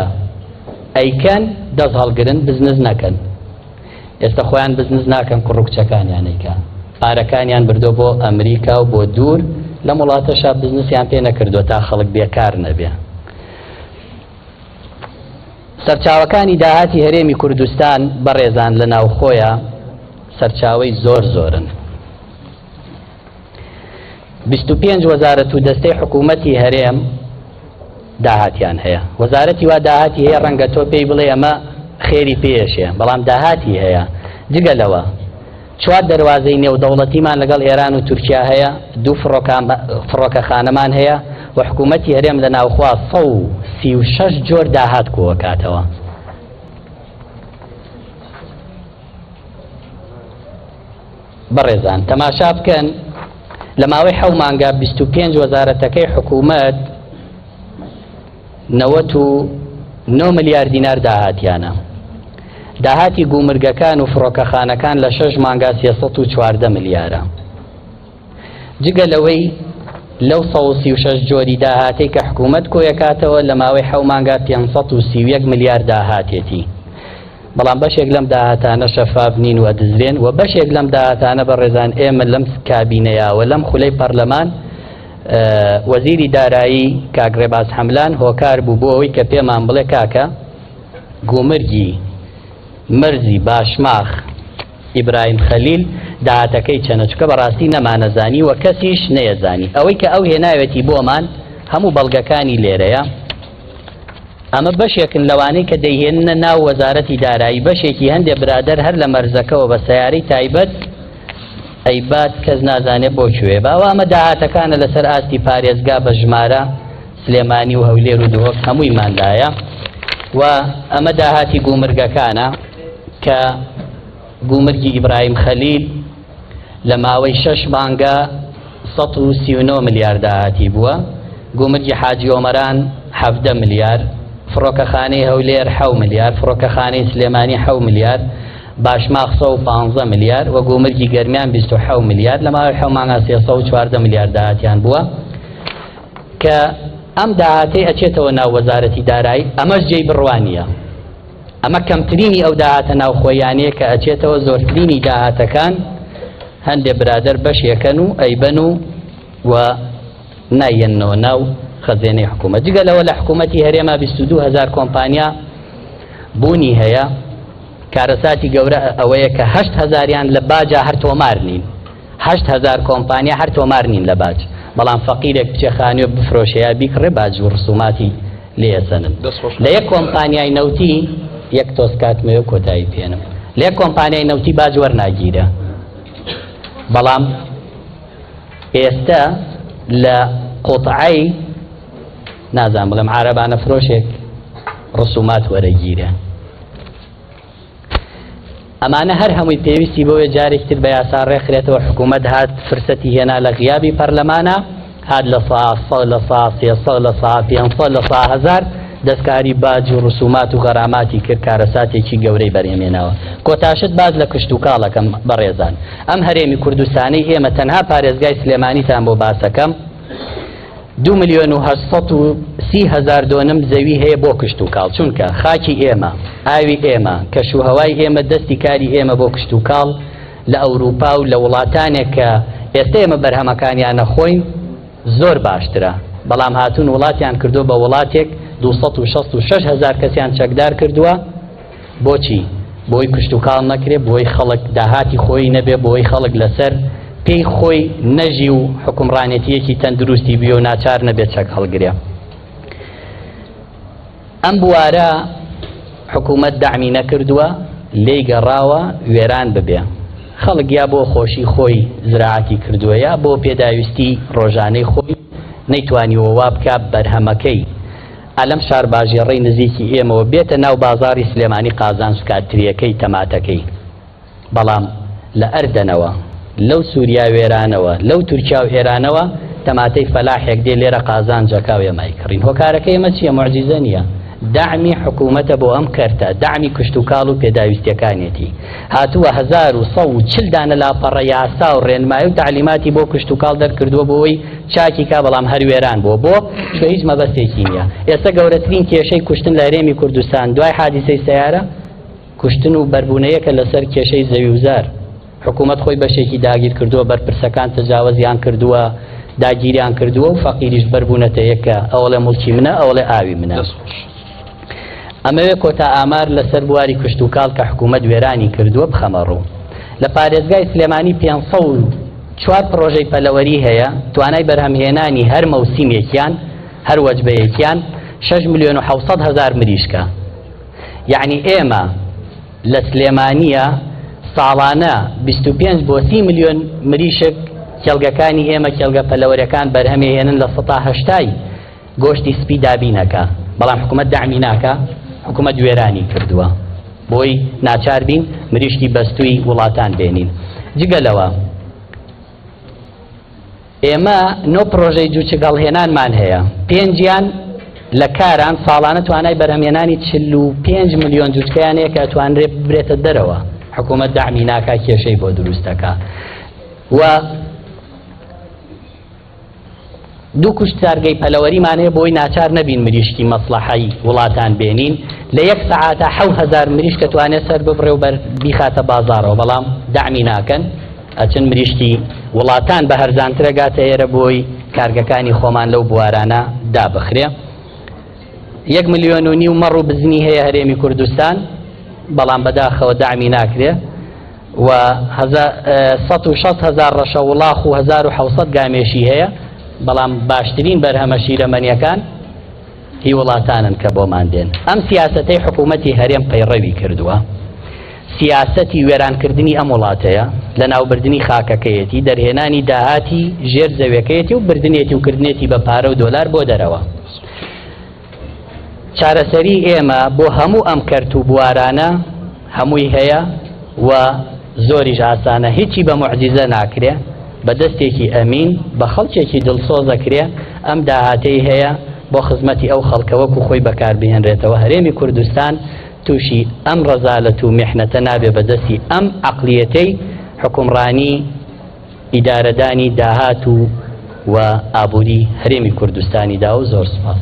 ئەیکەن دەست هەڵگرن، بزنس نەکەن. ئێستا خۆیان بزنس ناکەن، کوڕ و کچەکانیانەیکە پارەکانیان بردۆ بۆ ئەمریکا و بۆ دوور لەم وڵاتەشا بزنسیان پێ نەکردووە تا خەڵک بێکار نەبێ. سەرچاوەکانی داهاتی هەرێمی کوردستان بەڕێزان لە ناوخۆیە سەرچاوەی زۆر زۆرن. 25 وەزارەت و دەستەی حکوومەتی هەرێم داهاتیان هەیە. وەزارەتی وا داهاتی هەیە ڕەنگە تۆ پێی بڵێ ئەمە خێری پێشێ، بەڵام داهاتی هەیە. جگە لەوە چوار دەروازەی نێودەوڵەتیمان لەگەڵ ئێران و تورکیا هەیە، دوو فڕۆکەخانەمان هەیە و حکوومەتی هەرێم لە ناوخوا 136 جۆر داهات کۆکاتەوە. بەڕێزان تەماشا بکەن لە ماوەی حەو مانگا 25 وەزارەتەکەی حکوومەت 99 ملیار دینار داهاتیانە. داهاتی گومرگەکان و فڕۆکەخانەکان لە شەش مانگا 314 ملیارە. جگە لەوەی لەو 136 جۆری داهاتەی کە حکوومەت کۆیەکاتەوە لە ماوەی حەو مانگا 531 ملیار داهاتێتی. بەڵام بەشێک لەم داهاتانە شەفاف نین و ئەدزرێن و بەشێک لەم داهاتانە بە ڕێزان ئێمە لەم کابینەیە و لەم خولەی پەرلەمان وەزیری دارایی کاک ڕێباز حەملان هۆکار بوو بۆ ئەوەی کە پێمان بڵێ کاکە گومرگی مەرزی باشماخ ئیبراهیم خەلیل داهاتەکەی چەنە، چونکە بەڕاستی نەمانەزانی و کەسیش نەیەزانی. ئەوەی کە ئەو هێناوێتی بۆمان هەموو بەڵگەکانی لێرەیە. ئەمە بەشێکن لەوانەی کە دەیهێننە ناو وەزارەتی دارایی، بەشێکی هەندێ برادەر هەر لە مەرزەکەوە بە سەیارەی تایبەت ئەیبات، کەس نازانێت بۆ کوێ. باوە ئەمە داهاتەکانە لەسەر ئاستی پارێزگا بە ژمارە، سلێمانی و هەولێر و دهۆک هەموویمان لایە. و ئەمە داهاتی گومرگەکانە کە گومرگی ئیبراهیم خەلیل لە ماوەی شەش مانگە 139 ملیار داهاتی بووە، گومرگی حاجی ئۆمەران 17 ملیار، فڕۆکەخانەی هەولێر 7 ملیار، فڕۆکەخانەی سلێمانی 7 ملیار، باشماخ 115 ملیار و گومرگی گەرمیان 27 ملیار. لە ماوەی حەو مانگا 314 ملیار داهاتیان بووە کە ئەم داهاتەی ئەچێتەوە ناو وەزارەتی دارایی. ئەمەش جێی بڕوانیە، ئەمە کەمترینی ئەو داهاتە ناوخۆیانەیە کە ئەچێتەوە. زۆرترینی داهاتەکان هەندێ برادەر بەشێکەن و ئەیبەن و و نایەنەوە ناو خەزێنەی حکوومەت. جگە لەوە لە حکوومەتی هەرێما 22 هزار کۆمپانیا بوونی هەیە. کارەساتی گەورە ئەوەیە کە 8 هزاریان لە باجا هەر تۆمار نین. 8000 کۆمپانیا هەر تۆمار نین لە باج، بەڵام فەقیرێک بچێ خانوێ بفرۆشێ یا بیکڕێ باج و ڕسوماتی لێسەنن. لە یەک کۆمپانیای نەوتی یەک تۆز کاتمەوە کۆتایی پێنم، لە یەک کۆمپانیای نەوتی باج وەرناگیرە، بەڵام ئێستا لە قوتعەی نازان بڵێم عارەبانە فرۆشێک ڕسومات وەرەگیرە. ئەمانە هەر هەمووی پێویستی بۆیە جارێکتر بە یاسا ڕێکخرێتەوە. حکوومەت هات فرسەتی هێنا لە غیابی پەرلەمانە، هات لە سا 100 لە سا 300 لە سا 500 لە سا 1000 دەستکاری باج و ڕسومات و غەراماتی کرد، کارەساتێکی گەورەی بەرهێمێنەوە. کۆتاشت باز لە کشتوکاڵەکەم بەڕێزان، ئەم هەرێمی کوردستانەی ئێمە تەنها پارێزگای سلێمانیتان بۆ باسەکەم 2,830,000 دۆنم زەوی هەیە بۆ کشتوکاڵ، چونکە خاکی ئێمە، ئاوی ئێمە، کەش و هەوای ئێمە، دەستی کاری ئێمە بۆ کشتوکاڵ لە ئەوروپا و لە وڵاتانێک کە ئێستا ئێمە بەرهەمەکانیان نەخۆین زۆر باشترە. بەڵام هاتوون وڵاتیان کردو بە وڵاتێک 266 هزار کەسیان چەکدار کردووە. بۆچی؟ بۆی کشتوکاڵ نەکرێ، بۆی خەڵک داهاتی خۆی نەبێ، بۆی خەڵک لەسەر پێی خۆی نەژی و حکومڕانێتیەکی تەندروستی بێ و ناچار نەبێت چەک هەڵگرێ. ئەم بوارە حکوومەت دەعمی نەکردووە، لێی گەڕاوە وێران ببێ. خەڵک یا بۆ خۆشی خۆی زراعەتی کردووە یا بۆ پێداویستی ڕۆژانەی خۆی نەیتوانیوە وا بکا بەرهەمەکەی ئەلەم شارباژێڕەی نزیکی ئێمەوە بێتە ناو بازاڕی سلێمانی قازانج بکات ترێکەی تەماتەکەی. بەڵام لە ئەردەنەوە، لەو سووریا وێرانەوە، لەو تورکیا و ئێرانەوە تەماتەی فەلاحێک دێ لێرە قازانجەکا و ئێمە ئەیکڕین. هۆکارەکەی ئێمە چییە؟ موعجیزە نییە. دەعمی حکوومەتە بۆ ئەم کەرتە، دەعمی کشتوکاڵ و پێداویستیەکانیەتی. هاتووە 1140 دانە لاپەڕە یاسا و ڕێنمایی و تەعلیماتی بۆ کشتوکاڵ دەرکردووە بۆ ئەوەی چاکی کا، بەڵام هەر وێران بووە. بۆ؟ چونکە هیچ مەبەستێکی نییە. ئێستا گەورەترین کێشەی کوشتن لە هەرێمی کوردستان دوای حادیسەی سەیارە کوشتن و بەربوونەیەکە لەسەر کێشەی زەوی و زار. حکوومەت خۆی بەشێکی داگیر کردووە، بەرپرسەکان تەجاوەزیان کردووە، داگیریان کردووە و فەقیریش بەربوونەتە یەکە، ئەوەڵێ موڵکی منە، ئەوەڵێ ئاوی منە. ئەمەوێ کۆتا ئامار لەسەر بواری کشتوکاڵ کە حکوومەت وێرانی کردووە بخەمە ڕوو. لە پارێزگای سلێمانی 504 پڕۆژەی پەلەوەری هەیە، توانای بەرهەمهێنانی هەر مەوسیمێکیان، هەر وەجبەیەکیان 6,700,000 مریشکە. یعنی ئێمە لە سلێمانیە ساڵانە 25 بۆ 30 ملیۆن مریشک کێڵگەکانی ئێمە کێڵگە پەلەوەرەکان بەرهەمێهێنن لە 80% گۆشتی سپی دابینەکە، بەڵام حکوومەت دەعمی ناکا، حکوومەت وێرانی کردووە بۆی ناچار بین مریشکی بەستووی وڵاتان بێنین. جگە لەوە ئێمە 9 پرۆژەی جوچک هەڵهێنانمان هەیە، 5یان لە کاران ساڵانە توانای بەرهەمهێنانی 45 ملیۆن جوچکەیان هەیە کە ئەتوانرێت ببرێتە دەرەوە، حکوومەت دەعمی ناکا، کێشەی بۆ دروستەکە. و 2 کوشتارگەی پەلەوەریمان هەیە بۆی ناچار نەبین مریشکی مەسلحەی وڵاتان بێنین، لە یەک سەعاتە 7000 مریشکە توانێت سەر ببڕێ و بەر بیخاتە بازارەوە، بەڵام دەعمی ناکەن، ئەچن مریشکی وڵاتان بە هەرزانترە گاتە ئێرە بۆی کارگەکانی خۆمان لەو بوارانە دابخرێ. 1.5 ملیۆن مەڕ و بزنی هەیە هەرێمی کوردستان، بەڵام بەداخەوە دەعمی ناکرێ و 160,000 ڕەشە وڵاخ و 1700 گامێشی هەیە، بەڵام باشترین بەرهەمە شیرەمەنیەکان هی وڵاتانن کە بۆمان دێن. ئەم سیاسەتەی حکوومەتی هەرێم پەیڕەوی کردووە سیاسەتی وێرانکردنی ئەم وڵاتەیە، لە ناوبردنی خاکەکەیەتی، دەرهێنانی داهاتی ژێر زەویەکەیەتی و بردنێتی و کردنێتی بە پارە و دۆلار بۆ دەرەوە. چارەسەری ئێمە بۆ هەموو ئەم کەرت و بوارانە هەمووی هەیە و زۆریش ئاسانە، هیچی بە معجزە ناکرێ، بە دەستێکی ئەمین بە خەڵکێکی دڵسۆزەکرێ ئەم داهاتەی هەیە بۆ خزمەتی ئەو خەڵکە وەکو خۆی بەکاربهێنرێتەوە. هەرێمی کوردستان تووشی ئەم ڕەزالەت و میحنەتە نابێ بە دەستی ئەم عەقلیەتەی حکومڕانی ئیدارەدانی داهات و و ئابووری هەرێمی کوردستانی دا و زۆر سوپاس.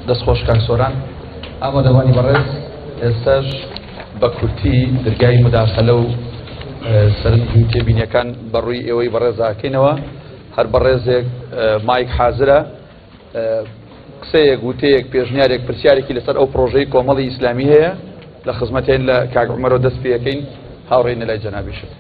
دەست خۆش کاک سۆران. ئامادەبانی بەڕێز، ئێستاش بە کورتی دەرگای مداخلە و سەرنج و تێبینیەکان بەڕووی ئێوەی بەڕێزاکەینەوە. هەر بەڕێزێک مایک حازرە، قسەیەک، وتەیەک، پێشنیارێک، پرسیارێکی لەسەر ئەو پرۆژەی کۆمەڵی ئیسلامی هەیە لە خزمەتێن لە کاک عومەرەوە دەست پێەکەین، هاوڕێینە لای جەنابیشت.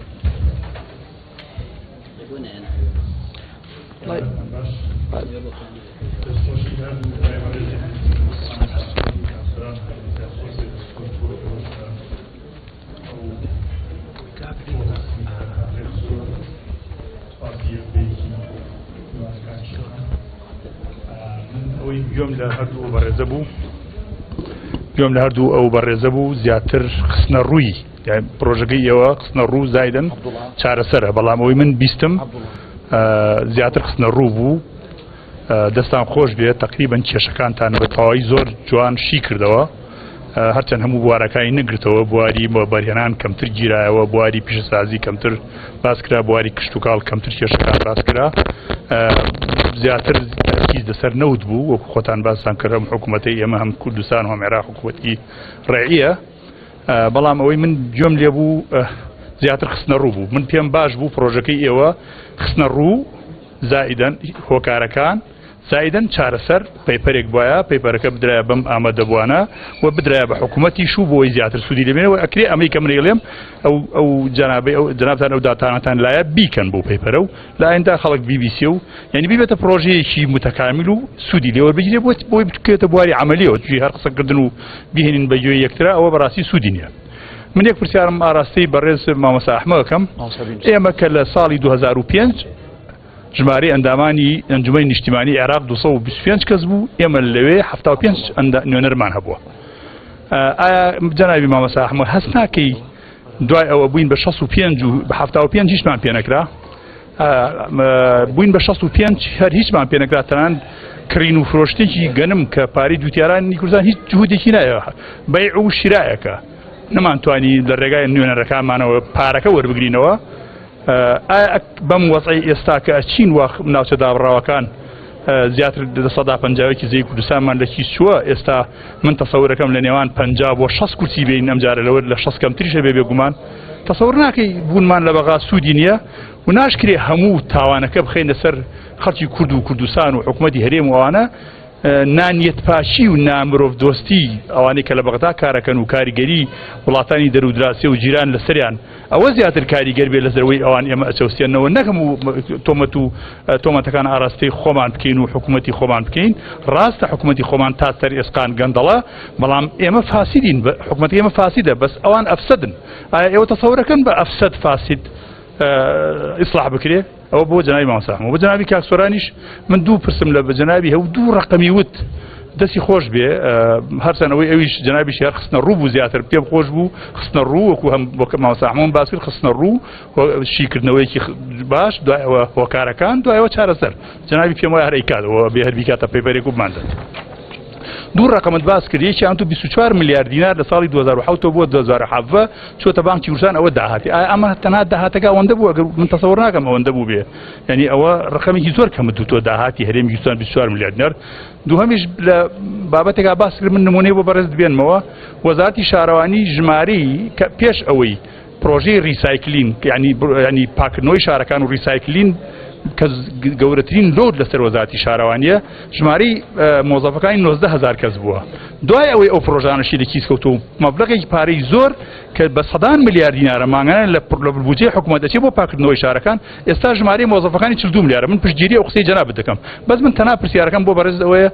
گوێم لە هەردوو بەڕێزە بوو، گوێم لە هەردوو ئەو بەڕێزە بوو، زیاتر خستنە ڕووی پرۆژەکەی ئێوە خستنە ڕوو زایدن چارەسەرە، بەڵام ئەوەی من بیستم زیاتر خستنە ڕوو بوو. دەستان خۆش بێت، تقریبا کێشەکانتان بە تەواوی زۆر جوان شی کردەوە، هەرچەند هەموو بوارەکانی نەگرتەوە، بواری وەبەرهێنان کەمتر گیرایەوە، بواری پیشەسازی کەمتر باس کرا، بواری کشتوکاڵ کەمتر کێشەکان باس کرا، زیاتر تەرکیز لەسەر نەوت بوو وەکو خۆتان باستان کرد. ئەم حکوومەتەی ئێمە هەم کوردستان و هەم عێراق حکوومەتی ڕێعیە، بەڵام ئەوەی من گوێم لێ بوو زیاتر خستنە ڕوو بوو. من پێم باش بوو پرۆژەکەی ئێوە خستنە ڕوو زائیدەن هۆکارەکان زائیدەن چارەسەر پەیپەرێک بواە، پەیپەرەکە بدرایە بەم ئامادەبووانە و بدرایە بە حکوومەتیش و بۆی زیاتر سوودی لێبێنەوە. ئەکرێ ئەمەی کە من ئەیڵێم ئەو جەنابەی ئەو جەنابتان ئەو داتانەتان لایە بیکەن بۆ پەیپەرە و لە ئایندا خەڵک بیبیسێ و یعنی بیبێتە پرۆژەیەکی متەکامیل و سوودی لێوەربگیرێ بۆی بکرێتە بواری عەمەلیەوە، توی هەر قسەکردن و بهێنین بە گوێی یەکترا ئەوە بەڕاستی سوودی نییە. من یەک پرسیارم ئاراستەی بەڕێز مامۆستا ئەحمەد ئەکەم. ئێمە کە لە ساڵی 2005 ژمارەی ئەندامانی ئەنجومەنی نیشتیمانی عێراق 225 کەس بوو، ئێمە لەوێ 75 نوێنەرمان هەبووە. ئایا جەنابی مامۆستا ئەحمەد هەست ناکەی دوای ئەوە بووین بە 65 و بە 75 هیچمان پێ نەکرا؟ بووین بە 65 هەر هیچمان پێ نەکرا، تەنانەت کڕین و فرۆشتێکی گەنم کە پارەی جوتیارانی کوردستان هیچ جهودێکی نایە، بەیع و شرایەکە نەمانتوانی لە ڕێگای نوێنەرەکانمانەوە پارەکە وەربگرینەوە. ئایا بەم وەزعی ئێستا کە ئەچین وا ناوچە دابڕاوەکان زیاتر 50% زەوی کوردستانمان لە کیس چووە، ئێستا من تەسەورەکەم لە نێوان 50 بۆ 60 کورسی بین، ئەم جارە لەوە لە 60 کەمتریشە بێ بێگومان. تەسەور ناکەی بوونمان لە بەغا سوودی نییە و ناشکرێ هەموو تاوانەکە بخەینە سەر خەڵکی کورد و کوردستان و حکوومەتی هەرێم و ئەوانە. نانیەتپاکی و نامرۆڤدۆستی ئەوانەی کە لە بەغدا کارەکەن و کاریگەری وڵاتانی دەرودراسێ و جیران لەسەریان ئەوە زیاتر کاریگەر بێ لەسەرەوەی ئەوان ئێمە ئەچەوسێنەوە، نەک هەموو تۆمەت و تۆمەتەکان ئاراستەی خۆمان بکەین و حکوومەتی خۆمان بکەین. ڕاستە حکوومەتی خۆمان تا سەر ئێسقان گەندەڵە، بەڵام ئێمە فاسیدین، حکوومەتی ئێمە فاسیدە، بەس ئەوان ئەفسەدن. ئایا ئێوە تەسەورەکەن بە ئەفسەد فاسید ئیسلاح بکرێ؟ ئەوە بۆ جەنابی مامۆستا ئەحمەد. بۆ جەنابی کاک سۆرانیش من دوو پرسم لە جەنابی هەبوو، دوو ڕەقەمی وت دەستی خۆش بێ، هەرچەند ئەوەی ئەویش جەنابیش هەر خستنە ڕوو بوو زیاتر پێم خۆش بوو خستنە ڕوو، وەکو هەم وەک مامۆستا ئەحمەد باس کرد خستنە ڕوو شیکردنەوەیەکی باش، دوای ئەوە هۆکارەکان، دوای ئەوە چارەسەر. جەنابی پێم وایە هەر ئەیکاتەوە بێ هەر بیکاتە پەیپەرێک و بماندات. دوو ڕقمت باس کرد، یەکیان تو 24 ملیار دینار لە ساڵی 2007 بۆ 2017 چۆتە بانکی کوردستان، ئەوە داهاتی. ئایا ئەمە تەنها داهاتەکە ئەوەندە بوو؟ ئەگەر من تەسەور ناکەم ئەوەندە بوو بێ، یعنی ئەوە ڕقمێکی زۆر کەمە دوو تۆ داهاتی هەرێمی کوردستان 24 ملیار دینار. دووهەمیش لە بابەتێکا باس کرد، من نمونەی بۆ بەڕێز بێنمەوە، وەزارەتی شارەوانی ژمارەی کە پێش ئەوەی پرۆژەی recycling یعنی پاکردنەوەی شارەکان و recycling کە گەورەترین load لەسەر وەزارەتی شارەوانیە، ژمارەی مۆزەفەکانی 19,000 کەس بووە. دوای ئەوەی ئەو پرۆژانەشی لە کیس کەوتووە و مەبلەغێکی پارەی زۆر کە بە سەدان ملیار دینارە مانگانە لە بودجەی حکوومەت دەچێت بۆ پاکردنەوەی شارەکان، ئێستا ژمارەی مۆزەفەکانی 42 ملیارە. من پشتگیری ئەو قسەی جەنابت دەکەم، بەس من تەنها پرسیارەکەم بۆ بەڕێز ئەوەیە،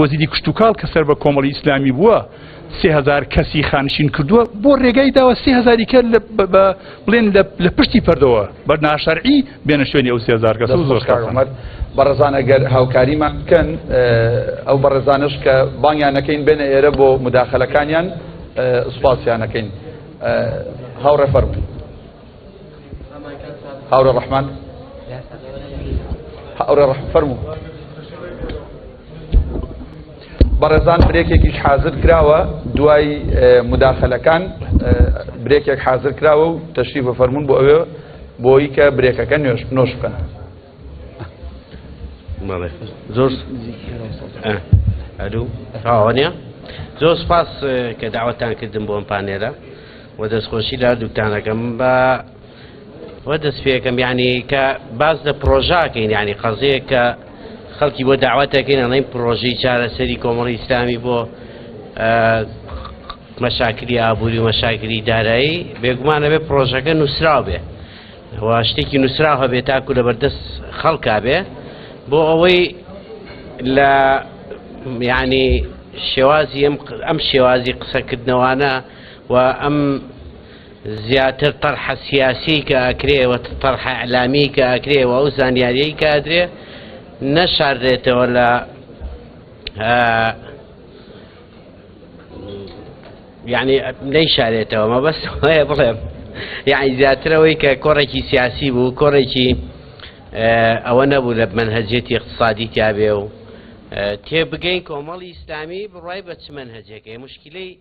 وەزیری کشتوکاڵ کە سەر بە کۆمەڵی ئیسلامی بووە 3000 کەسی خانشین کردووە، بۆ ڕێگای داوە 3000 کە بڵێن لە پشتی پەردەوە بە ناشەرعی بێنە شوێنی ئەو 3000 کەس؟ زۆر بەڕێزان ئەگەر هاوکاریمان بکەن، ئەو بەڕێزانش کە بانگیان نەکەین بێنە ئێرە بۆ مداخلەکانیان، سوپاسیان نەکەین. هاوڕێ فەرموو، هاوڕێ ڕەحمان، هاوڕێ ڕەحمان فەرموو. بەڕێزان برێکێکیش حاضر کراوە، دوای مداخلەکان برێکێک حاضر کراوە و تەشریف فەرمونون بۆ ئەوێ بۆی کە برێکەکە نۆش بکەن. زۆر ئەلو تاوانە، زۆر سپاس کە داوەتان کردم بۆ ئەم پانێلە و دەستخۆشی لە هەردووکتانەکەم. بە وە دەست پێکەم، یعنی کە باس لە پرۆژاکەین، یعنی قەزەیە کە خەڵکی بۆ داوەتەکەین ئەڵێن پرۆژەی چارەسەری کۆمەڵی ئیسلامی بۆ مەشاکلی ئابووری و مەشاکلی دارایی، بێگومان ئەبێ پرۆژەکە نووسراو بێ و شتێکی نووسراو هەبێ تاکو لە بەردەست خەڵکا بێ، بۆ ئەوەی لە یعنی شێوازی ئەم شێوازی قسەکردنەوانە و ئەم زیاتر طرحە سیاسی کە ئەکرێ و طرحە ئەلامی کە ئەکرێ و ئەو زانیاریەی کە ئەدرێ نەشاررێتەوە لە یعنی نەیشارێتەوە. مەبەست هەیە بڵێم یعنی زیاترەوەی کە کۆڕێکی سیاسی بوو، کۆڕێکی ئەوە نەبوو لە منهجێتی اقتصادی تیابێ و تێبگەین کۆمەڵی ئیسلامی بڕای بە چ منهجێکەکەی مشکلەی.